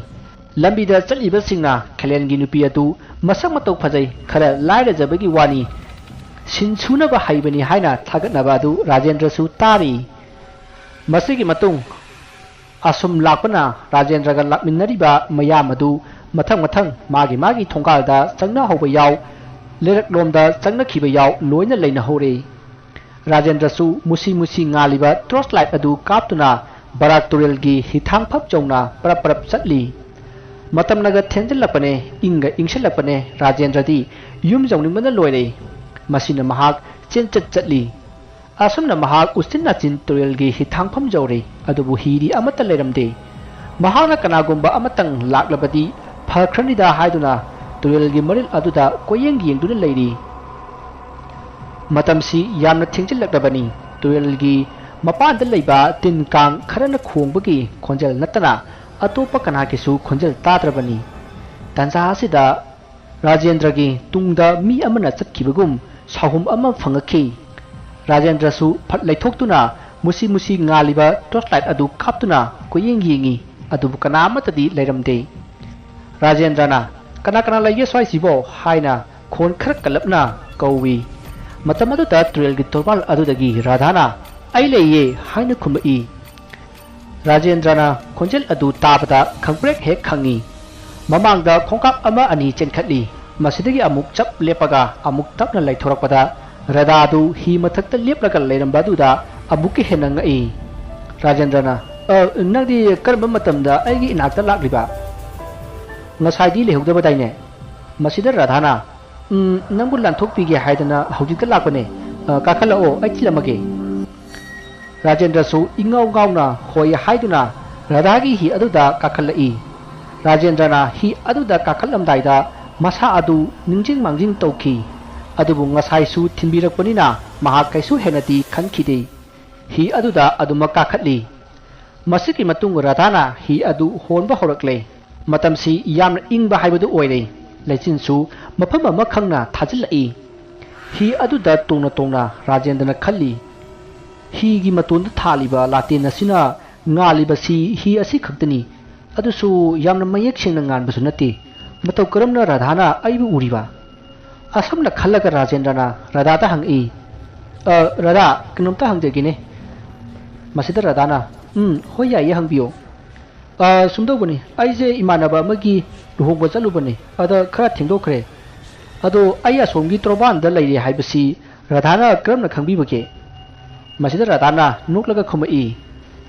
ꯂꯝꯕꯤꯗ ꯆꯠꯂꯤꯕꯁꯤꯡꯅ ꯈꯦꯂꯦꯟꯒꯤ ꯅꯨꯄꯤ ꯑꯗꯨ ꯃꯁꯛ ꯃꯇꯧ ꯐꯖꯩ, ꯈꯔ ꯂꯥꯏꯔꯖꯕꯒꯤ ꯋꯥꯅꯤ, ꯁꯤꯟ ꯁꯨꯅꯕ ꯍꯩꯕꯅꯤ ꯍꯥꯏꯅ ꯊꯥꯒꯠꯅꯕ ꯑꯗꯨ ꯔꯥꯖꯦꯟꯗ꯭ꯔꯁꯨ ꯇꯥꯔꯤ꯫ ꯃꯁꯤꯒꯤ ꯃꯇꯨꯡ ꯑꯁꯨꯝ ꯂꯥꯛꯄꯅ ꯔꯥꯖꯦꯟꯗ꯭ꯔꯒ ꯂꯥꯛꯃꯤꯟꯅꯔꯤꯕ ꯃꯌꯥꯝ ꯑꯗꯨ ꯃꯊꯪ ꯃꯊꯪ ꯃꯥꯒꯤ ꯃꯥꯒꯤ ꯊꯣꯡꯒꯥꯜꯗ ꯆꯪꯅꯍꯧꯕ ꯌꯥꯎ, ꯂꯩꯔꯛꯂꯣꯝꯗ ꯆꯪꯅꯈꯤꯕ ꯌꯥꯎ ꯂꯣꯏꯅ ꯂꯩꯅꯍꯧꯔꯦ꯫ ꯔꯥꯖꯦꯟꯗ꯭ꯔꯁꯨ ꯃꯨꯁꯤ ꯃꯨꯁꯤ ꯉꯥꯜꯂꯤꯕ ꯇꯣꯔꯆ ꯂꯥꯏꯠ ꯑꯗꯨ ꯀꯥꯞꯇꯨꯅ ꯕꯔꯥꯛ ꯇꯨꯔꯦꯜꯒꯤ ꯍꯤꯊꯥꯡꯐꯝ ꯌꯧꯅ ꯄꯔꯞ ꯄꯔꯞ ꯆꯠꯂꯤ꯫ ꯃꯇꯝꯅꯒ ꯊꯦꯡꯖꯤꯜꯂꯛꯄꯅꯦ, ꯏꯪꯒ ꯏꯪꯁꯤꯜꯂꯛꯄꯅꯦ, ꯔꯥꯖꯦꯟꯗ꯭ꯔꯗꯤ ꯌꯨꯝ ꯌꯧꯅꯤꯡꯕꯅ ꯂꯣꯏꯔꯦ꯫ ꯃꯁꯤꯅ ꯃꯍꯥꯛ ꯆꯦꯟꯆꯠ ꯆꯠꯂꯤ꯫ ꯑꯁꯨꯝꯅ ꯃꯍꯥꯛ ꯎꯆꯤꯟ ꯅꯥꯆꯤꯟ ꯇꯨꯔꯦꯜꯒꯤ ꯍꯤꯊꯥꯡꯐꯝ ꯌꯧꯔꯦ, ꯑꯗꯨꯕꯨ ꯍꯤꯗꯤ ꯑꯃꯠꯇ ꯂꯩꯔꯝꯗꯦ꯫ ꯃꯍꯥꯛꯅ ꯀꯅꯥꯒꯨꯝꯕ ꯑꯃꯇꯪ ꯂꯥꯛꯂꯕꯗꯤ ꯐꯈ꯭ꯔꯅꯤꯗ ꯍꯥꯏꯗꯨꯅ ꯇꯨꯔꯦꯜꯒꯤ ꯃꯔꯤꯜ ꯑꯗꯨꯗ ꯀꯣꯏꯌꯦꯡ ꯌꯦꯡꯗꯨꯅ ꯂꯩꯔꯤ꯫ ꯃꯇꯝꯁꯤ ꯌꯥꯝꯅ ꯊꯦꯡꯖꯤꯜꯂꯛꯂꯕꯅꯤ꯫ ꯇꯨꯔꯦꯜꯒꯤ ꯃꯄꯥꯟꯗ ꯂꯩꯕ ꯇꯤꯟ ꯀꯥꯡ ꯈꯔꯅ ꯈꯣꯡꯕꯒꯤ ꯈꯣꯟꯖꯦꯜ ꯅꯠꯇꯅ ꯑꯇꯣꯞꯄ ꯀꯅꯥꯒꯤꯁꯨ ꯈꯣꯟꯖꯦꯜ ꯇꯥꯗ꯭ꯔꯕꯅꯤ꯫ ꯇꯥꯟꯖꯥ ꯑꯁꯤꯗ ꯔꯥꯖꯦꯟꯗ꯭ꯔꯒꯤ ꯇꯨꯡꯗ ꯃꯤ ꯑꯃꯅ ꯆꯠꯈꯤꯕꯒꯨꯝ ꯁꯥꯍꯨꯝ ꯑꯃ ꯐꯪꯉꯛꯈꯤ꯫ ꯔꯥꯖꯦꯟꯗ꯭ꯔꯁꯨ ꯐꯠ ꯂꯩꯊꯣꯛꯇꯨꯅ ꯃꯨꯁꯤ ꯃꯨꯁꯤ ꯉꯥꯜꯂꯤꯕ ꯇꯣꯔꯆ ꯂꯥꯏꯠ ꯑꯗꯨ ꯀꯥꯞꯇꯨꯅ ꯀꯣꯏꯌꯦꯡ ꯌꯦꯡꯉꯤ, ꯑꯗꯨꯕꯨ ꯀꯅꯥ ꯑꯃꯠꯇꯗꯤ ꯂꯩꯔꯝꯗꯦ꯫ ꯔꯥꯖꯦꯟꯗ꯭ꯔꯅ, "ꯀꯅꯥ ꯀꯅꯥ ꯂꯩꯒꯦ ꯁ꯭ꯋꯥꯏꯁꯤꯕꯣ?" ꯍꯥꯏꯅ ꯈꯣꯟ ꯈꯔ ꯀꯜꯂꯞꯅ ꯀꯧꯏ꯫ ꯃꯇꯝ ꯑꯗꯨꯗ ꯇꯨꯔꯦꯜꯒꯤ ꯇꯣꯔꯕꯥꯟ ꯑꯗꯨꯗꯒꯤ ꯔꯥꯙꯥꯅ, "ꯑꯩ ꯂꯩꯌꯦ" ꯍꯥꯏꯅ ꯈꯨꯝꯃꯛꯏ꯫ ꯔꯥꯖꯦꯟꯗ꯭ꯔꯅ ꯈꯣꯟꯖꯦꯜ ꯑꯗꯨ ꯇꯥꯕꯗ ꯈꯪꯄ꯭ꯔꯦꯛ ꯍꯦꯛ ꯈꯪꯏ꯫ ꯃꯃꯥꯡꯗ ꯈꯣꯡꯀꯥꯞ ꯑꯃ ꯑꯅꯤ ꯆꯦꯟꯈꯠꯂꯤ꯫ ꯃꯁꯤꯗꯒꯤ ꯑꯃꯨꯛ ꯆꯞ ꯂꯦꯞꯄꯒ ꯑꯃꯨꯛ ꯇꯞꯅ ꯂꯩꯊꯣꯔꯛꯄꯗ ꯔꯥꯙꯥ ꯑꯗꯨ ꯍꯤ ꯃꯊꯛꯇ ꯂꯦꯞꯂꯒ ꯂꯩꯔꯝꯕ ꯑꯗꯨꯗ ꯑꯃꯨꯛꯀ ꯍꯦꯟꯅ ꯉꯛꯏ꯫ ꯔꯥꯖꯦꯟꯗ꯭ꯔꯅ, "ꯑ, ꯅꯪꯗꯤ ꯀꯔꯝꯕ ꯃꯇꯝꯗ ꯑꯩꯒꯤ ꯏꯅꯥꯛꯇ ꯂꯥꯛꯂꯤꯕ? ꯉꯁꯥꯏꯗꯤ ꯂꯩꯍꯧꯗꯕꯗꯥꯏꯅꯦ?" ꯃꯁꯤꯗ ꯔꯥꯙꯥꯅ, "ꯎꯝ, ꯅꯪꯕꯨ ꯂꯥꯟꯊꯣꯛꯄꯤꯒꯦ ꯍꯥꯏꯗꯅ ꯍꯧꯖꯤꯛꯇ ꯂꯥꯛꯄꯅꯦ꯫ ꯑ, ꯀꯥꯈꯠꯂꯛꯑꯣ, ꯑꯩ ꯊꯤꯜꯂꯝꯃꯒꯦ꯫" ꯔꯥꯖꯦꯟꯗ꯭ꯔꯁꯨ ꯏꯉꯥꯎ ꯉꯥꯎꯅ ꯍꯣꯏ ꯍꯥꯏꯗꯨꯅ ꯔꯥꯙꯥꯒꯤ ꯍꯤ ꯑꯗꯨꯗ ꯀꯥꯈꯠꯂꯛꯏ꯫ ꯔꯥꯖꯦꯟꯗ꯭ꯔꯅ ꯍꯤ ꯑꯗꯨꯗ ꯀꯥꯈꯠꯂꯝꯗꯥꯏꯗ ꯃꯁꯥ ꯑꯗꯨ ꯅꯤꯡꯖꯤꯡ ꯃꯥꯡꯖꯤꯡ ꯇꯧꯈꯤ꯫ ꯑꯗꯨꯕꯨ ꯉꯁꯥꯏꯁꯨ ꯊꯤꯟꯕꯤꯔꯛꯄꯅꯤꯅ ꯃꯍꯥꯛ ꯀꯩꯁꯨ ꯍꯦꯟꯅꯗꯤ ꯈꯟꯈꯤꯗꯦ꯫ ꯍꯤ ꯑꯗꯨꯗ ꯑꯗꯨꯃꯛ ꯀꯥꯈꯠꯂꯤ꯫ ꯃꯁꯤꯒꯤ ꯃꯇꯨꯡ ꯔꯥꯙꯥꯅ ꯍꯤ ꯑꯗꯨ ꯍꯣꯟꯕ ꯍꯧꯔꯛꯂꯦ꯫ ꯃꯇꯝꯁꯤ ꯌꯥꯝꯅ ꯏꯪꯕ ꯍꯥꯏꯕꯗꯨ ꯑꯣꯏꯔꯦ꯫ ꯂꯩꯆꯤꯟꯁꯨ ꯃꯐꯝ ꯑꯃ ꯈꯪꯅ ꯊꯥꯖꯤꯜꯂꯛꯏ꯫ ꯍꯤ ꯑꯗꯨꯗ ꯇꯣꯡꯅ ꯇꯣꯡꯅ ꯔꯥꯖꯦꯟꯗ꯭ꯔꯅ ꯈꯜꯂꯤ, "ꯍꯤꯒꯤ ꯃꯇꯣꯟꯗ ꯊꯥꯜꯂꯤꯕ ꯂꯥꯇꯦꯟ ꯑꯁꯤꯅ ꯉꯥꯜꯂꯤꯕꯁꯤ ꯍꯤ ꯑꯁꯤ ꯈꯛꯇꯅꯤ꯫ ꯑꯗꯨꯁꯨ ꯌꯥꯝꯅ ꯃꯌꯦꯛ ꯁꯦꯡꯅ ꯉꯥꯟꯕꯁꯨ ꯅꯠꯇꯦ꯫ ꯃꯇꯧ ꯀꯔꯝꯅ ꯔꯥꯙꯥꯅ ꯑꯩꯕꯨ ꯎꯔꯤꯕ?" ꯑꯁꯨꯝꯅ ꯈꯜꯂꯒ ꯔꯥꯖꯦꯟꯗ꯭ꯔꯅ ꯔꯥꯙꯥꯗ ꯍꯪꯉꯛꯏ, "ꯑ, ꯔꯥꯙꯥ, ꯀꯩꯅꯣꯝꯇ ꯍꯪꯖꯒꯦꯅꯦ?" ꯃꯁꯤꯗ ꯔꯥꯙꯥꯅ, "ꯎꯝ, ꯍꯣꯏ, ꯌꯥꯏꯌꯦ, ꯍꯪꯕꯤꯌꯨ꯫ ꯑ, ꯁꯨꯝ ꯇꯧꯕꯅꯤ, ꯑꯩꯁꯦ ꯏꯃꯥꯟꯅꯕ ꯑꯃꯒꯤ ꯂꯨꯍꯣꯡꯕ ꯆꯠꯂꯨꯕꯅꯤ, ꯑꯗ ꯈꯔ ꯊꯦꯡꯗꯣꯛꯈ꯭ꯔꯦ꯫ ꯑꯗꯣ ꯑꯩ ꯑꯁꯣꯝꯒꯤ ꯇꯣꯔꯕꯥꯟꯗ ꯂꯩꯔꯦ ꯍꯥꯏꯕꯁꯤ ꯔꯥꯙꯥꯅ ꯀꯔꯝꯅ ꯈꯪꯕꯤꯕꯒꯦ?" ꯃꯁꯤꯗ ꯔꯥꯙꯥꯅ ꯅꯣꯛꯂꯒ ꯈꯨꯝꯃꯛꯏ,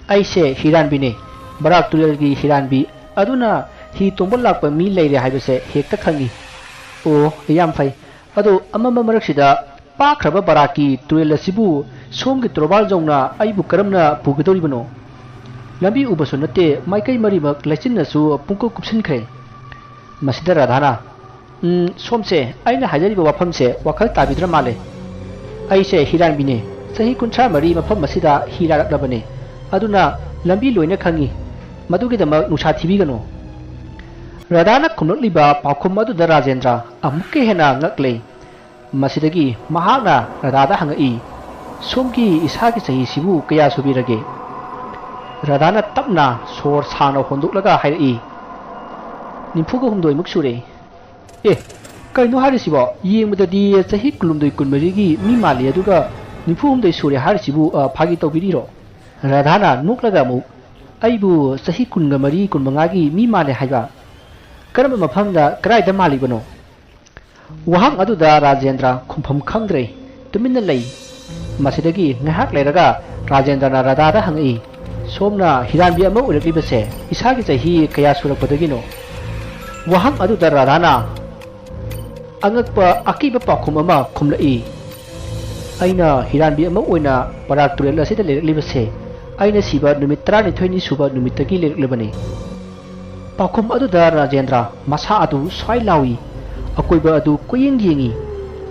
"ꯑꯩꯁꯦ ꯍꯤꯔꯥꯟꯕꯤꯅꯦ, ꯕꯔꯥꯛ ꯇꯨꯔꯦꯜꯒꯤ ꯍꯤꯔꯥꯟꯕꯤ꯫ ꯑꯗꯨꯅ ꯍꯤ ꯇꯣꯡꯕ ꯂꯥꯛꯄ ꯃꯤ ꯂꯩꯔꯦ ꯍꯥꯏꯕꯁꯦ ꯍꯦꯛꯇ ꯈꯪꯏ꯫" "ꯑꯣ, ꯌꯥꯝ ꯐꯩ꯫ ꯑꯗꯣ ꯑꯃꯝꯕ ꯃꯔꯛꯁꯤꯗ ꯄꯥꯛꯈ꯭ꯔꯕ ꯕꯔꯥꯛꯀꯤ ꯇꯨꯔꯦꯜ ꯑꯁꯤꯕꯨ ꯁꯣꯝꯒꯤ ꯇꯣꯔꯕꯥꯜ ꯌꯧꯅ ꯑꯩꯕꯨ ꯀꯔꯝꯅ ꯄꯨꯒꯗꯧꯔꯤꯕꯅꯣ? ꯂꯝꯕꯤ ꯎꯕꯁꯨ ꯅꯠꯇꯦ, ꯃꯥꯏꯀꯩ ꯃꯔꯤꯃꯛ ꯂꯩꯆꯤꯟꯅꯁꯨ ꯄꯨꯡꯀꯨꯞ ꯀꯨꯞꯁꯤꯟꯈ꯭ꯔꯦ꯫" ꯃꯁꯤꯗ ꯔꯥꯙꯥꯅ, "ꯎꯝ, ꯁꯣꯝꯁꯦ ꯑꯩꯅ ꯍꯥꯏꯖꯔꯤꯕ ꯋꯥꯐꯝꯁꯦ ꯋꯥꯈꯜ ꯇꯥꯕꯤꯗ꯭ꯔ ꯃꯥꯜꯂꯦ꯫ ꯑꯩꯁꯦ ꯍꯤꯔꯥꯟꯕꯤꯅꯦ꯫ ꯆꯍꯤ ꯀꯨꯟꯊ꯭ꯔꯥ ꯃꯔꯤ ꯃꯐꯝ ꯑꯁꯤꯗ ꯍꯤ ꯂꯥꯔꯛꯂꯕꯅꯦ꯫ ꯑꯗꯨꯅ ꯂꯝꯕꯤ ꯂꯣꯏꯅ ꯈꯪꯏ꯫ ꯃꯗꯨꯒꯤꯗꯃꯛ ꯅꯨꯡꯁꯥ ꯊꯤꯕꯤꯒꯅꯨ꯫" ꯔꯥꯙꯥꯅ ꯈꯨꯝꯂꯛꯂꯤꯕ ꯄꯥꯎꯈꯨꯝ ꯑꯗꯨꯗ ꯔꯥꯖꯦꯟꯗ꯭ꯔ ꯑꯃꯨꯛꯀ ꯍꯦꯟꯅ ꯉꯛꯂꯦ꯫ ꯃꯁꯤꯗꯒꯤ ꯃꯍꯥꯛꯅ ꯔꯥꯙꯥꯗ ꯍꯪꯉꯛꯏ, "ꯁꯣꯝꯒꯤ ꯏꯁꯥꯒꯤ ꯆꯍꯤꯁꯤꯕꯨ ꯀꯌꯥ ꯁꯨꯕꯤꯔꯒꯦ?" ꯔꯥꯙꯥꯅ ꯇꯞꯅ ꯁꯣꯔ ꯁꯥꯡꯅ ꯍꯣꯟꯗꯣꯛꯂꯒ ꯍꯥꯏꯔꯛꯏ, "ꯅꯤꯐꯨꯒ ꯍꯨꯝꯗꯣꯏꯃꯨꯛ ꯁꯨꯔꯦ꯫" "ꯑꯦ, ꯀꯩꯅꯣ ꯍꯥꯏꯔꯤꯁꯤꯕꯣ? ꯌꯦꯡꯕꯗꯗꯤ ꯆꯍꯤ ꯀꯨꯟꯍꯨꯝꯗꯣꯏ ꯀꯨꯟꯃꯔꯤꯒꯤ ꯃꯤ ꯃꯥꯜꯂꯤ, ꯑꯗꯨꯒ ꯅꯤꯐꯨ ꯍꯨꯝꯗꯣꯏ ꯁꯨꯔꯦ ꯍꯥꯏꯔꯤꯁꯤꯕꯨ, ꯑ, ꯐꯥꯒꯤ ꯇꯧꯕꯤꯔꯤꯔꯣ?" ꯔꯥꯙꯥꯅ ꯅꯣꯛꯂꯒ ꯑꯃꯨꯛ, "ꯑꯩꯕꯨ ꯆꯍꯤ ꯀꯨꯟꯒ ꯃꯔꯤ, ꯀꯨꯟꯃꯉꯥꯒꯤ ꯃꯤ ꯃꯥꯜꯂꯦ ꯍꯥꯏꯕ? ꯀꯔꯝꯕ ꯃꯐꯝꯗ, ꯀꯗꯥꯏꯗ ꯃꯥꯜꯂꯤꯕꯅꯣ?" ꯋꯥꯍꯪ ꯑꯗꯨꯗ ꯔꯥꯖꯦꯟꯗ꯭ꯔ ꯈꯨꯝꯐꯝ ꯈꯪꯗ꯭ꯔꯦ, ꯇꯨꯃꯤꯟꯅ ꯂꯩ꯫ ꯃꯁꯤꯗꯒꯤ ꯉꯥꯏꯍꯥꯛ ꯂꯩꯔꯒ ꯔꯥꯖꯦꯟꯗ꯭ꯔꯅ ꯔꯥꯙꯥꯗ ꯍꯪꯉꯛꯏ, "ꯁꯣꯝꯅ ꯍꯤꯔꯥꯟꯕꯤ ꯑꯃ ꯑꯣꯏꯔꯛꯂꯤꯕꯁꯦ ꯏꯁꯥꯒꯤ ꯆꯍꯤ ꯀꯌꯥ ꯁꯨꯔꯛꯄꯗꯒꯤꯅꯣ?" ꯋꯥꯍꯪ ꯑꯗꯨꯗ ꯔꯥꯙꯥꯅ, ꯑꯉꯛꯄ ꯑꯀꯤꯕ ꯄꯥꯎꯈꯨꯝ ꯑꯃ ꯈꯨꯝꯂꯛꯏ, "ꯑꯩꯅ ꯍꯤꯔꯥꯟꯕꯤ ꯑꯃ ꯑꯣꯏꯅ ꯕꯔꯥꯛ ꯇꯨꯔꯦꯜ ꯑꯁꯤꯗ ꯂꯩꯔꯛꯂꯤꯕꯁꯦ ꯑꯩꯅ ꯁꯤꯕ ꯅꯨꯃꯤꯠ ꯇꯔꯥꯅꯤꯊꯣꯏꯅꯤ ꯁꯨꯕ ꯅꯨꯃꯤꯠꯇꯒꯤ ꯂꯩꯔꯛꯂꯕꯅꯤ꯫" ꯄꯥꯎꯈꯨꯝ ꯑꯗꯨꯗ ꯔꯥꯖꯦꯟꯗ꯭ꯔ ꯃꯁꯥ ꯑꯗꯨ ꯁ꯭ꯋꯥꯏ ꯂꯥꯎꯏ꯫ ꯑꯀꯣꯏꯕ ꯑꯗꯨ ꯀꯣꯏꯌꯦꯡ ꯌꯦꯡꯏ꯫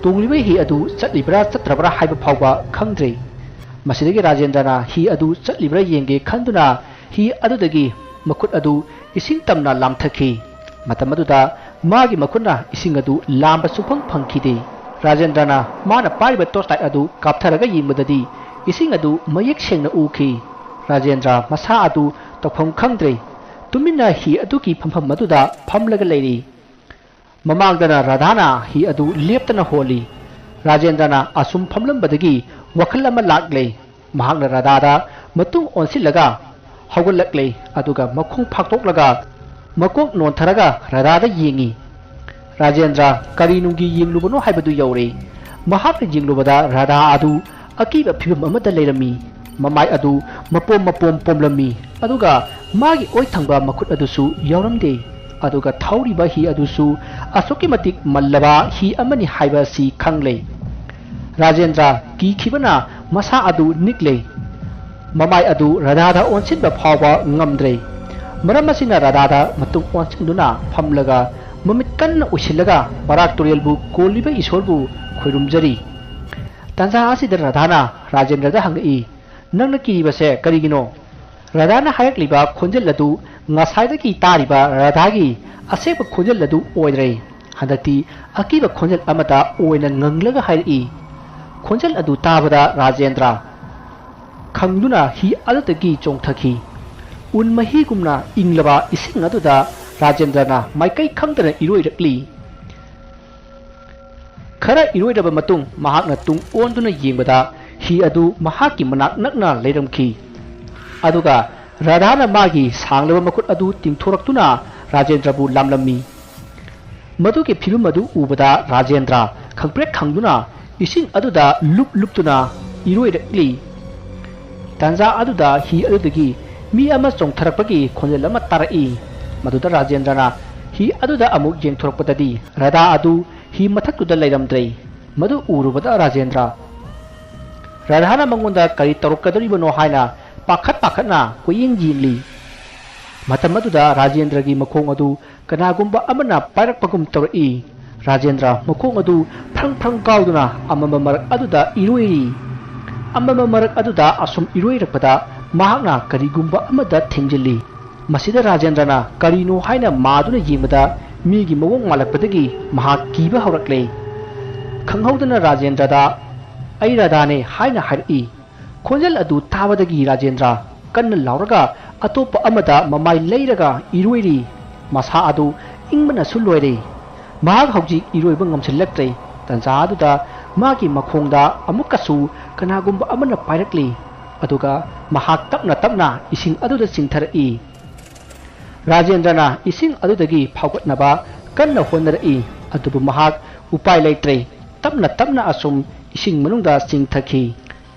ꯇꯣꯡꯂꯤꯕ ꯍꯤ ꯑꯗꯨ ꯆꯠꯂꯤꯕ꯭ꯔꯥ ꯆꯠꯇ꯭ꯔꯕ꯭ꯔꯥ ꯍꯥꯏꯕ ꯐꯥꯎꯕ ꯈꯪꯗ꯭ꯔꯦ꯫ ꯃꯁꯤꯗꯒꯤ ꯔꯥꯖꯦꯟꯗ꯭ꯔꯅ ꯍꯤ ꯑꯗꯨ ꯆꯠꯂꯤꯕ꯭ꯔꯥ ꯌꯦꯡꯒꯦ ꯈꯟꯗꯨꯅ ꯍꯤ ꯑꯗꯨꯗꯒꯤ ꯃꯈꯨꯠ ꯑꯗꯨ ꯏꯁꯤꯡ ꯇꯝꯅ ꯂꯥꯝꯊꯛꯈꯤ꯫ ꯃꯇꯝ ꯑꯗꯨꯗ ꯃꯥꯒꯤ ꯃꯈꯨꯠꯅ ꯏꯁꯤꯡ ꯑꯗꯨ ꯂꯥꯝꯕ ꯁꯨꯡꯐꯪ ꯐꯪꯈꯤꯗꯦ꯫ ꯔꯥꯖꯦꯟꯗ꯭ꯔꯅ ꯃꯥꯅ ꯄꯥꯏꯔꯤꯕ torch light ꯑꯗꯨ ꯀꯥꯞꯊꯔꯒ ꯌꯦꯡꯕꯗꯗꯤ ꯏꯁꯤꯡ ꯑꯗꯨ ꯃꯌꯦꯛ ꯁꯦꯡꯅ ꯎꯈꯤ꯫ ꯔꯥꯖꯦꯟꯗ꯭ꯔ ꯃꯁꯥ ꯑꯗꯨ ꯇꯧꯐꯝ ꯈꯪꯗ꯭ꯔꯦ꯫ ꯇꯨꯃꯤꯟꯅ ꯍꯤ ꯑꯗꯨꯒꯤ ꯐꯝꯐꯝ ꯑꯗꯨꯗ ꯐꯝꯂꯒ ꯂꯩꯔꯤ꯫ ꯃꯃꯥꯡꯗꯅ ꯔꯥꯙꯥꯅ ꯍꯤ ꯑꯗꯨ ꯂꯦꯞꯇꯅ ꯍꯣꯜꯂꯤ꯫ ꯔꯥꯖꯦꯟꯗ꯭ꯔꯅ ꯑꯁꯨꯝ ꯐꯝꯂꯝꯕꯗꯒꯤ ꯋꯥꯈꯜ ꯑꯃ ꯂꯥꯛꯂꯦ꯫ ꯃꯍꯥꯛꯅ ꯔꯥꯙꯥꯗ ꯃꯇꯨꯡ ꯑꯣꯟꯁꯤꯜꯂꯒ ꯍꯧꯒꯠꯂꯛꯂꯦ, ꯑꯗꯨꯒ ꯃꯈꯣꯡ ꯐꯥꯛꯇꯣꯛꯂꯒ ꯃꯀꯣꯛ ꯅꯣꯟꯊꯔꯒ ꯔꯥꯙꯥꯗ ꯌꯦꯡꯉꯤ꯫ ꯔꯥꯖꯦꯟꯗ꯭ꯔ ꯀꯔꯤ ꯅꯨꯡꯒꯤ ꯌꯦꯡꯂꯨꯕꯅꯣ ꯍꯥꯏꯕꯗꯨ ꯌꯧꯔꯦ꯫ ꯃꯍꯥꯛꯅ ꯌꯦꯡꯂꯨꯕꯗ ꯔꯥꯙꯥ ꯑꯗꯨ ꯑꯀꯤꯕ ꯐꯤꯕꯝ ꯑꯃꯗ ꯂꯩꯔꯝꯃꯤ꯫ ꯃꯃꯥꯏ ꯑꯗꯨ ꯃꯄꯣꯝ ꯃꯄꯣꯝ ꯄꯣꯝꯂꯝꯃꯤ, ꯑꯗꯨꯒ ꯃꯥꯒꯤ ꯑꯣꯏ ꯊꯪꯕ ꯃꯈꯨꯠ ꯑꯗꯨꯁꯨ ꯌꯥꯎꯔꯝꯗꯦ꯫ ꯑꯗꯨꯒ ꯊꯧꯔꯤꯕ ꯍꯤ ꯑꯗꯨꯁꯨ ꯑꯁꯨꯛꯀꯤ ꯃꯇꯤꯛ ꯃꯜꯂꯕ ꯍꯤ ꯑꯃꯅꯤ ꯍꯥꯏꯕ ꯑꯁꯤ ꯈꯪꯂꯦ꯫ ꯔꯥꯖꯦꯟꯗ꯭ꯔ ꯀꯤꯈꯤꯕꯅ ꯃꯁꯥ ꯑꯗꯨ ꯅꯤꯛꯂꯦ꯫ ꯃꯃꯥꯏ ꯑꯗꯨ ꯔꯥꯙꯥꯗ ꯑꯣꯟꯁꯤꯟꯕ ꯐꯥꯎꯕ ꯉꯝꯗ꯭ꯔꯦ꯫ ꯃꯔꯝ ꯑꯁꯤꯅ ꯔꯥꯙꯥꯗ ꯃꯇꯨꯡ ꯑꯣꯟꯁꯤꯟꯗꯨꯅ ꯐꯝꯂꯒ ꯃꯃꯤꯠ ꯀꯟꯅ ꯎꯏꯁꯤꯜꯂꯒ ꯕꯔꯥꯛ ꯇꯨꯔꯦꯜꯕꯨ ꯀꯣꯜꯂꯤꯕ ꯏꯁꯣꯔꯕꯨ ꯈꯣꯏꯔꯨꯝꯖꯔꯤ꯫ ꯇꯥꯟꯖꯥ ꯑꯁꯤꯗ ꯔꯥꯙꯥꯅ ꯔꯥꯖꯦꯟꯗ꯭ꯔꯗ ꯍꯪꯉꯛꯏ, "ꯅꯪꯅ ꯀꯤꯔꯤꯕꯁꯦ ꯀꯔꯤꯒꯤꯅꯣ?" ꯔꯥꯙꯥꯅ ꯍꯥꯏꯔꯛꯂꯤꯕ ꯈꯣꯟꯖꯦꯜ ꯑꯗꯨ ꯉꯁꯥꯏꯗꯒꯤ ꯇꯥꯔꯤꯕ ꯔꯥꯙꯥꯒꯤ ꯑꯁꯦꯡꯕ ꯈꯣꯟꯖꯦꯜ ꯑꯗꯨ ꯑꯣꯏꯗ꯭ꯔꯦ꯫ ꯍꯟꯗꯛꯇꯤ ꯑꯀꯤꯕ ꯈꯣꯟꯖꯦꯜ ꯑꯃꯗ ꯑꯣꯏꯅ ꯉꯪꯂꯒ ꯍꯥꯏꯔꯛꯏ꯫ ꯈꯣꯟꯖꯦꯜ ꯑꯗꯨ ꯇꯥꯕꯗ ꯔꯥꯖꯦꯟꯗ꯭ꯔ ꯈꯪꯗꯨꯅ ꯍꯤ ꯑꯗꯨꯗꯒꯤ ꯆꯣꯡꯊꯈꯤ꯫ ꯎꯟ ꯃꯍꯤꯒꯨꯝꯅ ꯏꯪꯂꯕ ꯏꯁꯤꯡ ꯑꯗꯨꯗ ꯔꯥꯖꯦꯟꯗ꯭ꯔꯅ ꯃꯥꯏꯀꯩ ꯈꯪꯗꯅ ꯏꯔꯣꯏꯔꯛꯂꯤ꯫ ꯈꯔ ꯏꯔꯣꯏꯔꯕ ꯃꯇꯨꯡ ꯃꯍꯥꯛꯅ ꯇꯨꯡ ꯑꯣꯟꯗꯨꯅ ꯌꯦꯡꯕꯗ ꯍꯤ ꯑꯗꯨ ꯃꯍꯥꯛꯀꯤ ꯃꯅꯥꯛ ꯅꯛꯅ ꯂꯩꯔꯝꯈꯤ꯫ ꯑꯗꯨꯒ ꯔꯥꯙꯥꯅ ꯃꯥꯒꯤ ꯁꯥꯡꯂꯕ ꯃꯈꯨꯠ ꯑꯗꯨ ꯇꯤꯡꯊꯣꯔꯛꯇꯨꯅ ꯔꯥꯖꯦꯟꯗ꯭ꯔꯕꯨ ꯂꯥꯝꯂꯝꯃꯤ꯫ ꯃꯗꯨꯒꯤ ꯐꯤꯕꯝ ꯑꯗꯨ ꯎꯕꯗ ꯔꯥꯖꯦꯟꯗ꯭ꯔ ꯈꯪꯄ꯭ꯔꯦꯛ ꯈꯪꯗꯨꯅ ꯏꯁꯤꯡ ꯑꯗꯨꯗ ꯂꯨꯞ ꯂꯨꯞꯇꯨꯅ ꯏꯔꯣꯏꯔꯛꯂꯤ꯫ ꯇꯥꯟꯖꯥ ꯑꯗꯨꯗ ꯍꯤ ꯑꯗꯨꯗꯒꯤ ꯃꯤ ꯑꯃ ꯆꯣꯡꯊꯔꯛꯄꯒꯤ ꯈꯣꯟꯖꯦꯜ ꯑꯃ ꯇꯥꯔꯛꯏ꯫ ꯃꯗꯨꯗ ꯔꯥꯖꯦꯟꯗ꯭ꯔꯅ ꯍꯤ ꯑꯗꯨꯗ ꯑꯃꯨꯛ ꯌꯦꯡꯊꯣꯔꯛꯄꯗꯗꯤ ꯔꯥꯙꯥ ꯑꯗꯨ ꯍꯤ ꯃꯊꯛꯇꯨꯗ ꯂꯩꯔꯝꯗ꯭ꯔꯦ꯫ ꯃꯗꯨ ꯎꯔꯨꯕꯗ ꯔꯥꯖꯦꯟꯗ꯭ꯔ, ꯔꯥꯙꯥꯅ ꯃꯉꯣꯟꯗ ꯀꯔꯤ ꯇꯧꯔꯛꯀꯗꯧꯔꯤꯕꯅꯣ ꯍꯥꯏꯅ ꯄꯥꯈꯠ ꯄꯥꯈꯠꯅ ꯀꯣꯏꯌꯦꯡ ꯌꯦꯡꯂꯤ꯫ ꯃꯇꯝ ꯑꯗꯨꯗ ꯔꯥꯖꯦꯟꯗ꯭ꯔꯒꯤ ꯃꯈꯣꯡ ꯑꯗꯨ ꯀꯅꯥꯒꯨꯝꯕ ꯑꯃꯅ ꯄꯥꯏꯔꯛꯄꯒꯨꯝ ꯇꯧꯔꯛꯏ꯫ ꯔꯥꯖꯦꯟꯗ꯭ꯔ ꯃꯈꯣꯡ ꯑꯗꯨ ꯐ꯭ꯔꯪ ꯐ꯭ꯔꯪ ꯀꯥꯎꯗꯨꯅ ꯑꯃꯝꯕ ꯃꯔꯛ ꯑꯗꯨꯗ ꯏꯔꯣꯏꯔꯤ꯫ ꯑꯃꯝꯕ ꯃꯔꯛ ꯑꯗꯨꯗ ꯑꯁꯨꯝ ꯏꯔꯣꯏꯔꯛꯄꯗ ꯃꯍꯥꯛꯅ ꯀꯔꯤꯒꯨꯝꯕ ꯑꯃꯗ ꯊꯦꯡꯖꯤꯜꯂꯤ꯫ ꯃꯁꯤꯗ ꯔꯥꯖꯦꯟꯗ꯭ꯔꯅ ꯀꯔꯤꯅꯣ ꯍꯥꯏꯅ ꯃꯥꯗꯨꯅ ꯌꯦꯡꯕꯗ ꯃꯤꯒꯤ ꯃꯑꯣꯡ ꯃꯥꯜꯂꯛꯄꯗꯒꯤ ꯃꯍꯥꯛ ꯀꯤꯕ ꯍꯧꯔꯛꯂꯦ꯫ ꯈꯪꯍꯧꯗꯅ ꯔꯥꯖꯦꯟꯗ꯭ꯔꯗ "ꯑꯩ ꯔꯥꯙꯥꯅꯦ" ꯍꯥꯏꯅ ꯍꯥꯏꯔꯛꯏ꯫ ꯈꯣꯟꯖꯦꯜ ꯑꯗꯨ ꯇꯥꯕꯗꯒꯤ ꯔꯥꯖꯦꯟꯗ꯭ꯔ ꯀꯟꯅ ꯂꯥꯎꯔꯒ ꯑꯇꯣꯞꯄ ꯑꯃꯗ ꯃꯃꯥꯏ ꯂꯩꯔꯒ ꯏꯔꯣꯏꯔꯤ꯫ ꯃꯁꯥ ꯑꯗꯨ ꯏꯪꯕꯅꯁꯨ ꯂꯣꯏꯔꯦ꯫ ꯃꯍꯥꯛ ꯍꯧꯖꯤꯛ ꯏꯔꯣꯏꯕ ꯉꯝꯁꯤꯜꯂꯛꯇ꯭ꯔꯦ꯫ ꯇꯟꯖꯥ ꯑꯗꯨꯗ ꯃꯥꯒꯤ ꯃꯈꯣꯡꯗ ꯑꯃꯨꯛꯀꯁꯨ ꯀꯅꯥꯒꯨꯝꯕ ꯑꯃꯅ ꯄꯥꯏꯔꯛꯂꯤ꯫ ꯑꯗꯨꯒ ꯃꯍꯥꯛ ꯇꯞꯅ ꯇꯞꯅ ꯏꯁꯤꯡ ꯑꯗꯨꯗ ꯆꯤꯡꯊꯔꯛꯏ꯫ ꯔꯥꯖꯦꯟꯗ꯭ꯔꯅ ꯏꯁꯤꯡ ꯑꯗꯨꯗꯒꯤ ꯐꯥꯎꯒꯠꯅꯕ ꯀꯟꯅ ꯍꯣꯠꯅꯔꯛꯏ, ꯑꯗꯨꯕꯨ ꯃꯍꯥꯛ ꯎꯄꯥꯏ ꯂꯩꯇ꯭ꯔꯦ꯫ ꯇꯞꯅ ꯇꯞꯅ ꯑꯁꯨꯝ ꯏꯁꯤꯡ ꯃꯅꯨꯡꯗ ꯆꯤꯡꯊꯈꯤ꯫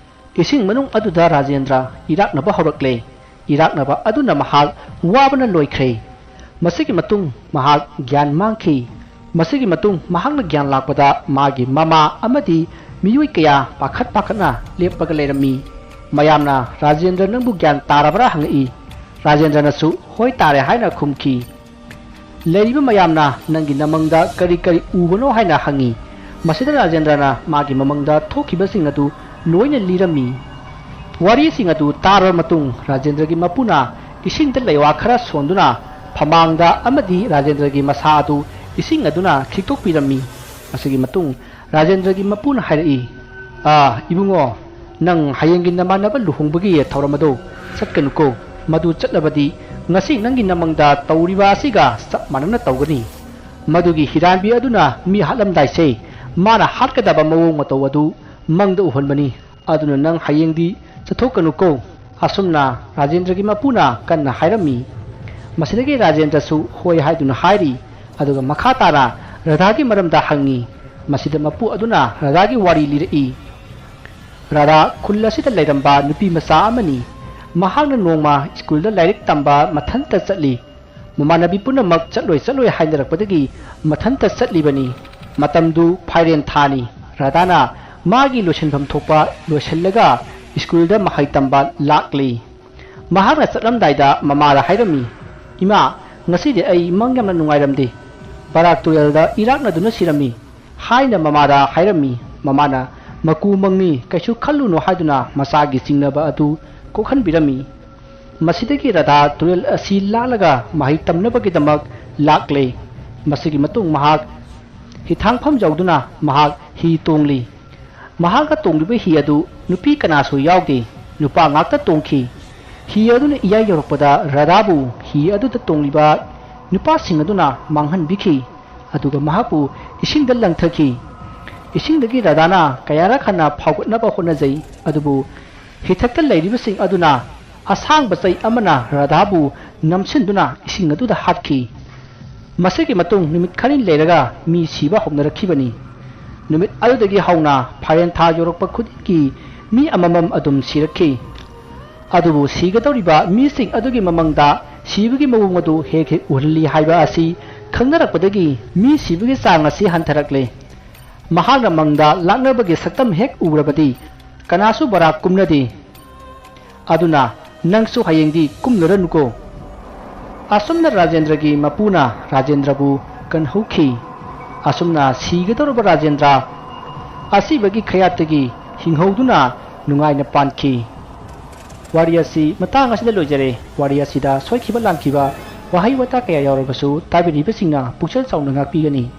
ꯏꯁꯤꯡ ꯃꯅꯨꯡ ꯑꯗꯨꯗ ꯔꯥꯖꯦꯟꯗ꯭ꯔ ꯏꯔꯥꯛꯅꯕ ꯍꯧꯔꯛꯂꯦ꯫ ꯏꯔꯥꯛꯅꯕ ꯑꯗꯨꯅ ꯃꯍꯥꯛ ꯋꯥꯕꯅ ꯂꯣꯏꯈ꯭ꯔꯦ꯫ ꯃꯁꯤꯒꯤ ꯃꯇꯨꯡ ꯃꯍꯥꯛ ꯒ꯭ꯌꯥꯟ ꯃꯥꯡꯈꯤ꯫ ꯃꯁꯤꯒꯤ ꯃꯇꯨꯡ ꯃꯍꯥꯛꯅ ꯒ꯭ꯌꯥꯟ ꯂꯥꯛꯄꯗ ꯃꯥꯒꯤ ꯃꯃꯥ ꯑꯃꯗꯤ ꯃꯤꯑꯣꯏ ꯀꯌꯥ ꯄꯥꯈꯠ ꯄꯥꯈꯠꯅ ꯂꯦꯞꯄꯒ ꯂꯩꯔꯝꯃꯤ꯫ ꯃꯌꯥꯝꯅ "ꯔꯥꯖꯦꯟꯗ꯭ꯔ ꯅꯪꯕꯨ ꯒ꯭ꯌꯥꯟ ꯇꯥꯔꯕ꯭ꯔꯥ?" ꯍꯪꯉꯛꯏ꯫ ꯔꯥꯖꯦꯟꯗ꯭ꯔꯅꯁꯨ "ꯍꯣꯏ ꯇꯥꯔꯦ" ꯍꯥꯏꯅ ꯈꯨꯝꯈꯤ꯫ ꯂꯩꯔꯤꯕ ꯃꯌꯥꯝꯅ "ꯅꯪꯒꯤ ꯅꯃꯪꯗ ꯀꯔꯤ ꯀꯔꯤ ꯎꯕꯅꯣ?" ꯍꯥꯏꯅ ꯍꯪꯉꯤ꯫ ꯃꯁꯤꯗ ꯔꯥꯖꯦꯟꯗ꯭ꯔꯅ ꯃꯥꯒꯤ ꯃꯃꯪꯗ ꯊꯣꯛꯈꯤꯕꯁꯤꯡ ꯑꯗꯨ ꯂꯣꯏꯅ ꯂꯤꯔꯝꯃꯤ꯫ ꯋꯥꯔꯤꯁꯤꯡ ꯑꯗꯨ ꯇꯥꯔꯕ ꯃꯇꯨꯡ ꯔꯥꯖꯦꯟꯗ꯭ꯔꯒꯤ ꯃꯄꯨꯅ ꯏꯁꯤꯡꯗ ꯂꯩꯋꯥ ꯈꯔ ꯁꯣꯟꯗꯨꯅ ꯐꯃꯥꯡꯗ ꯑꯃꯗꯤ ꯔꯥꯖꯦꯟꯗ꯭ꯔꯒꯤ ꯃꯁꯥ ꯑꯗꯨ ꯏꯁꯤꯡ ꯑꯗꯨꯅ ꯈꯤꯛꯇꯣꯛꯄꯤꯔꯝꯃꯤ꯫ ꯃꯁꯤꯒꯤ ꯃꯇꯨꯡ ꯔꯥꯖꯦꯟꯗ꯭ꯔꯒꯤ ꯃꯄꯨꯅ ꯍꯥꯏꯔꯛꯏ, "ꯑꯥ, ꯏꯕꯨꯡꯉꯣ, ꯅꯪ ꯍꯌꯦꯡꯒꯤ ꯅꯃꯥꯟꯅꯕ ꯂꯨꯍꯣꯡꯕꯒꯤ ꯊꯧꯔꯝ ꯑꯗꯨ ꯆꯠꯀꯅꯨꯀꯣ꯫ ꯃꯗꯨ ꯆꯠꯂꯕꯗꯤ ꯉꯁꯤ ꯅꯪꯒꯤ ꯅꯃꯪꯗ ꯇꯧꯔꯤꯕ ꯑꯁꯤꯒ ꯆꯞ ꯃꯥꯟꯅꯅ ꯇꯧꯒꯅꯤ꯫ ꯃꯗꯨꯒꯤ ꯍꯤꯔꯥꯟꯕꯤ ꯑꯗꯨꯅ ꯃꯤ ꯍꯥꯠꯂꯝꯗꯥꯏꯁꯦ ꯃꯥꯅ ꯍꯥꯠꯀꯗꯕ ꯃꯑꯣꯡ ꯃꯇꯧ ꯑꯗꯨ ꯃꯪꯗ ꯎꯍꯟꯕꯅꯤ꯫ ꯑꯗꯨꯅ ꯅꯪ ꯍꯌꯦꯡꯗꯤ ꯆꯠꯊꯣꯛꯀꯅꯨꯀꯣ꯫" ꯑꯁꯨꯝꯅ ꯔꯥꯖꯦꯟꯗ꯭ꯔꯒꯤ ꯃꯄꯨꯅ ꯀꯟꯅ ꯍꯥꯏꯔꯝꯃꯤ꯫ ꯃꯁꯤꯗꯒꯤ ꯔꯥꯖꯦꯟꯗ꯭ꯔꯁꯨ ꯍꯣꯏ ꯍꯥꯏꯗꯨꯅ ꯍꯥꯏꯔꯤ꯫ ꯑꯗꯨꯒ ꯃꯈꯥ ꯇꯥꯅ ꯔꯥꯙꯥꯒꯤ ꯃꯔꯝꯗ ꯍꯪꯉꯤ꯫ ꯃꯁꯤꯗ ꯃꯄꯨ ꯑꯗꯨꯅ ꯔꯥꯙꯥꯒꯤ ꯋꯥꯔꯤ ꯂꯤꯔꯛꯏ꯫ ꯔꯥꯙꯥ ꯈꯨꯜ ꯑꯁꯤꯗ ꯂꯩꯔꯝꯕ ꯅꯨꯄꯤ ꯃꯆꯥ ꯑꯃꯅꯤ꯫ ꯃꯍꯥꯛꯅ ꯅꯣꯡꯃ ꯁ꯭ꯀꯨꯜꯗ ꯂꯥꯏꯔꯤꯛ ꯇꯝꯕ ꯃꯊꯟꯇ ꯆꯠꯂꯤ꯫ ꯃꯃꯥꯟꯅꯕꯤ ꯄꯨꯝꯅꯃꯛ ꯆꯠꯂꯣꯏ ꯆꯠꯂꯣꯏ ꯍꯥꯏꯅꯔꯛꯄꯗꯒꯤ ꯃꯊꯟꯇ ꯆꯠꯂꯤꯕꯅꯤ꯫ ꯃꯇꯝꯗꯨ ꯐꯥꯏꯔꯦꯟ ꯊꯥꯅꯤ꯫ ꯔꯥꯙꯥꯅ ꯃꯥꯒꯤ ꯂꯣꯏꯁꯤꯟꯐꯝ ꯊꯣꯛꯄ ꯂꯣꯏꯁꯤꯜꯂꯒ ꯁ꯭ꯀꯨꯜꯗ ꯃꯍꯩ ꯇꯝꯕ ꯂꯥꯛꯂꯤ꯫ ꯃꯍꯥꯛꯅ ꯆꯠꯂꯝꯗꯥꯏꯗ ꯃꯃꯥꯗ ꯍꯥꯏꯔꯝꯃꯤ, "ꯏꯃꯥ, ꯉꯁꯤꯗꯤ ꯑꯩ ꯃꯪ ꯌꯥꯝꯅ ꯅꯨꯡꯉꯥꯏꯔꯝꯗꯦ꯫ ꯕꯔꯥꯛ ꯇꯨꯔꯦꯜꯗ ꯏꯔꯥꯛꯅꯗꯨꯅ ꯁꯤꯔꯝꯃꯤ" ꯍꯥꯏꯅ ꯃꯃꯥꯗ ꯍꯥꯏꯔꯝꯃꯤ꯫ ꯃꯃꯥꯅ "ꯃꯀꯨ ꯃꯪꯅꯤ, ꯀꯩꯁꯨ ꯈꯜꯂꯨꯅꯨ" ꯍꯥꯏꯗꯨꯅ ꯃꯆꯥꯒꯤ ꯆꯤꯡꯅꯕ ꯑꯗꯨ ꯀꯣꯛꯍꯟꯕꯤꯔꯝꯃꯤ꯫ ꯃꯁꯤꯗꯒꯤ ꯔꯥꯙꯥ ꯇꯨꯔꯦꯜ ꯑꯁꯤ ꯂꯥꯜꯂꯒ ꯃꯍꯩ ꯇꯝꯅꯕꯒꯤꯗꯃꯛ ꯂꯥꯛꯂꯦ꯫ ꯃꯁꯤꯒꯤ ꯃꯇꯨꯡ ꯃꯍꯥꯛ ꯍꯤꯊꯥꯡꯐꯝ ꯌꯧꯗꯨꯅ ꯃꯍꯥꯛ ꯍꯤ ꯇꯣꯡꯂꯤ꯫ ꯃꯍꯥꯛꯅ ꯇꯣꯡꯂꯤꯕ ꯍꯤ ꯑꯗꯨ ꯅꯨꯄꯤ ꯀꯅꯥꯁꯨ ꯌꯥꯎꯗꯦ, ꯅꯨꯄꯥ ꯉꯥꯛꯇ ꯇꯣꯡꯈꯤ꯫ ꯍꯤ ꯑꯗꯨꯅ ꯏꯌꯥꯏ ꯌꯧꯔꯛꯄꯗ ꯔꯥꯙꯥꯕꯨ ꯍꯤ ꯑꯗꯨꯗ ꯇꯣꯡꯂꯤꯕ ꯅꯨꯄꯥꯁꯤꯡ ꯑꯗꯨꯅ ꯃꯥꯡꯍꯟꯕꯤꯈꯤ, ꯑꯗꯨꯒ ꯃꯍꯥꯛꯄꯨ ꯏꯁꯤꯡꯗ ꯂꯪꯊꯈꯤ꯫ ꯏꯁꯤꯡꯗꯒꯤ ꯔꯥꯙꯥꯅ ꯀꯌꯥꯔꯛ ꯍꯟꯅ ꯐꯥꯎꯒꯠꯅꯕ ꯍꯣꯠꯅꯖꯩ, ꯑꯗꯨꯕꯨ ꯍꯤꯊꯛꯇ ꯂꯩꯔꯤꯕꯁꯤꯡ ꯑꯗꯨꯅ ꯑꯁꯥꯡꯕ ꯆꯩ ꯑꯃꯅ ꯔꯥꯙꯥꯕꯨ ꯅꯝꯁꯤꯟꯗꯨꯅ ꯏꯁꯤꯡ ꯑꯗꯨꯗ ꯍꯥꯠꯈꯤ꯫ ꯃꯁꯤꯒꯤ ꯃꯇꯨꯡ ꯅꯨꯃꯤꯠ ꯈꯔꯅꯤ ꯂꯩꯔꯒ ꯃꯤ ꯁꯤꯕ ꯍꯧꯅꯔꯛꯈꯤꯕꯅꯤ꯫ ꯅꯨꯃꯤꯠ ꯑꯗꯨꯗꯒꯤ ꯍꯧꯅ ꯐꯥꯏꯔꯦꯟ ꯊꯥ ꯌꯧꯔꯛꯄ ꯈꯨꯗꯤꯡꯒꯤ ꯃꯤ ꯑꯃꯃꯝ ꯑꯗꯨꯝ ꯁꯤꯔꯛꯈꯤ꯫ ꯑꯗꯨꯕꯨ ꯁꯤꯒꯗꯧꯔꯤꯕ ꯃꯤꯁꯤꯡ ꯑꯗꯨꯒꯤ ꯃꯃꯪꯗ ꯁꯤꯕꯒꯤ ꯃꯑꯣꯡ ꯑꯗꯨ ꯍꯦꯛ ꯍꯦꯛ ꯎꯍꯜꯂꯤ ꯍꯥꯏꯕ ꯑꯁꯤ ꯈꯪꯅꯔꯛꯄꯗꯒꯤ ꯃꯤ ꯁꯤꯕꯒꯤ ꯆꯥꯡ ꯑꯁꯤ ꯍꯟꯊꯔꯛꯂꯦ꯫ ꯃꯍꯥꯛꯅ ꯃꯪꯗ ꯂꯥꯛꯅꯕꯒꯤ ꯁꯛꯇꯝ ꯍꯦꯛ ꯎꯔꯕꯗꯤ ꯀꯅꯥꯁꯨ ꯕꯔꯥꯛ ꯀꯨꯝꯅꯗꯦ꯫ ꯑꯗꯨꯅ ꯅꯪꯁꯨ ꯍꯌꯦꯡꯗꯤ ꯀꯨꯝꯂꯨꯔꯅꯨꯀꯣ꯫ ꯑꯁꯨꯝꯅ ꯔꯥꯖꯦꯟꯗ꯭ꯔꯒꯤ ꯃꯄꯨꯅ ꯔꯥꯖꯦꯟꯗ꯭ꯔꯕꯨ ꯀꯟꯍꯧꯈꯤ꯫ ꯑꯁꯨꯝꯅ ꯁꯤꯒꯗꯧꯔꯕ ꯔꯥꯖꯦꯟꯗ꯭ꯔ ꯑꯁꯤꯕꯒꯤ ꯈꯌꯥꯠꯇꯒꯤ ꯍꯤꯡꯍꯧꯗꯨꯅ ꯅꯨꯡꯉꯥꯏꯅ ꯄꯥꯟꯈꯤ꯫ ꯋꯥꯔꯤ ꯑꯁꯤ ꯃꯇꯥꯡ ꯑꯁꯤꯗ ꯂꯣꯏꯖꯔꯦ꯫ ꯋꯥꯔꯤ ꯑꯁꯤꯗ ꯁꯣꯏꯈꯤꯕ ꯂꯥꯟꯈꯤꯕ, ꯋꯥꯍꯩ ꯋꯥꯇꯥ ꯀꯌꯥ ꯌꯥꯎꯔꯕꯁꯨ ꯇꯥꯕꯤꯔꯤꯕꯁꯤꯡꯅ ꯄꯨꯛꯆꯦꯜ ꯆꯥꯎꯅ ꯉꯥꯛꯄꯤꯒꯅꯤ꯫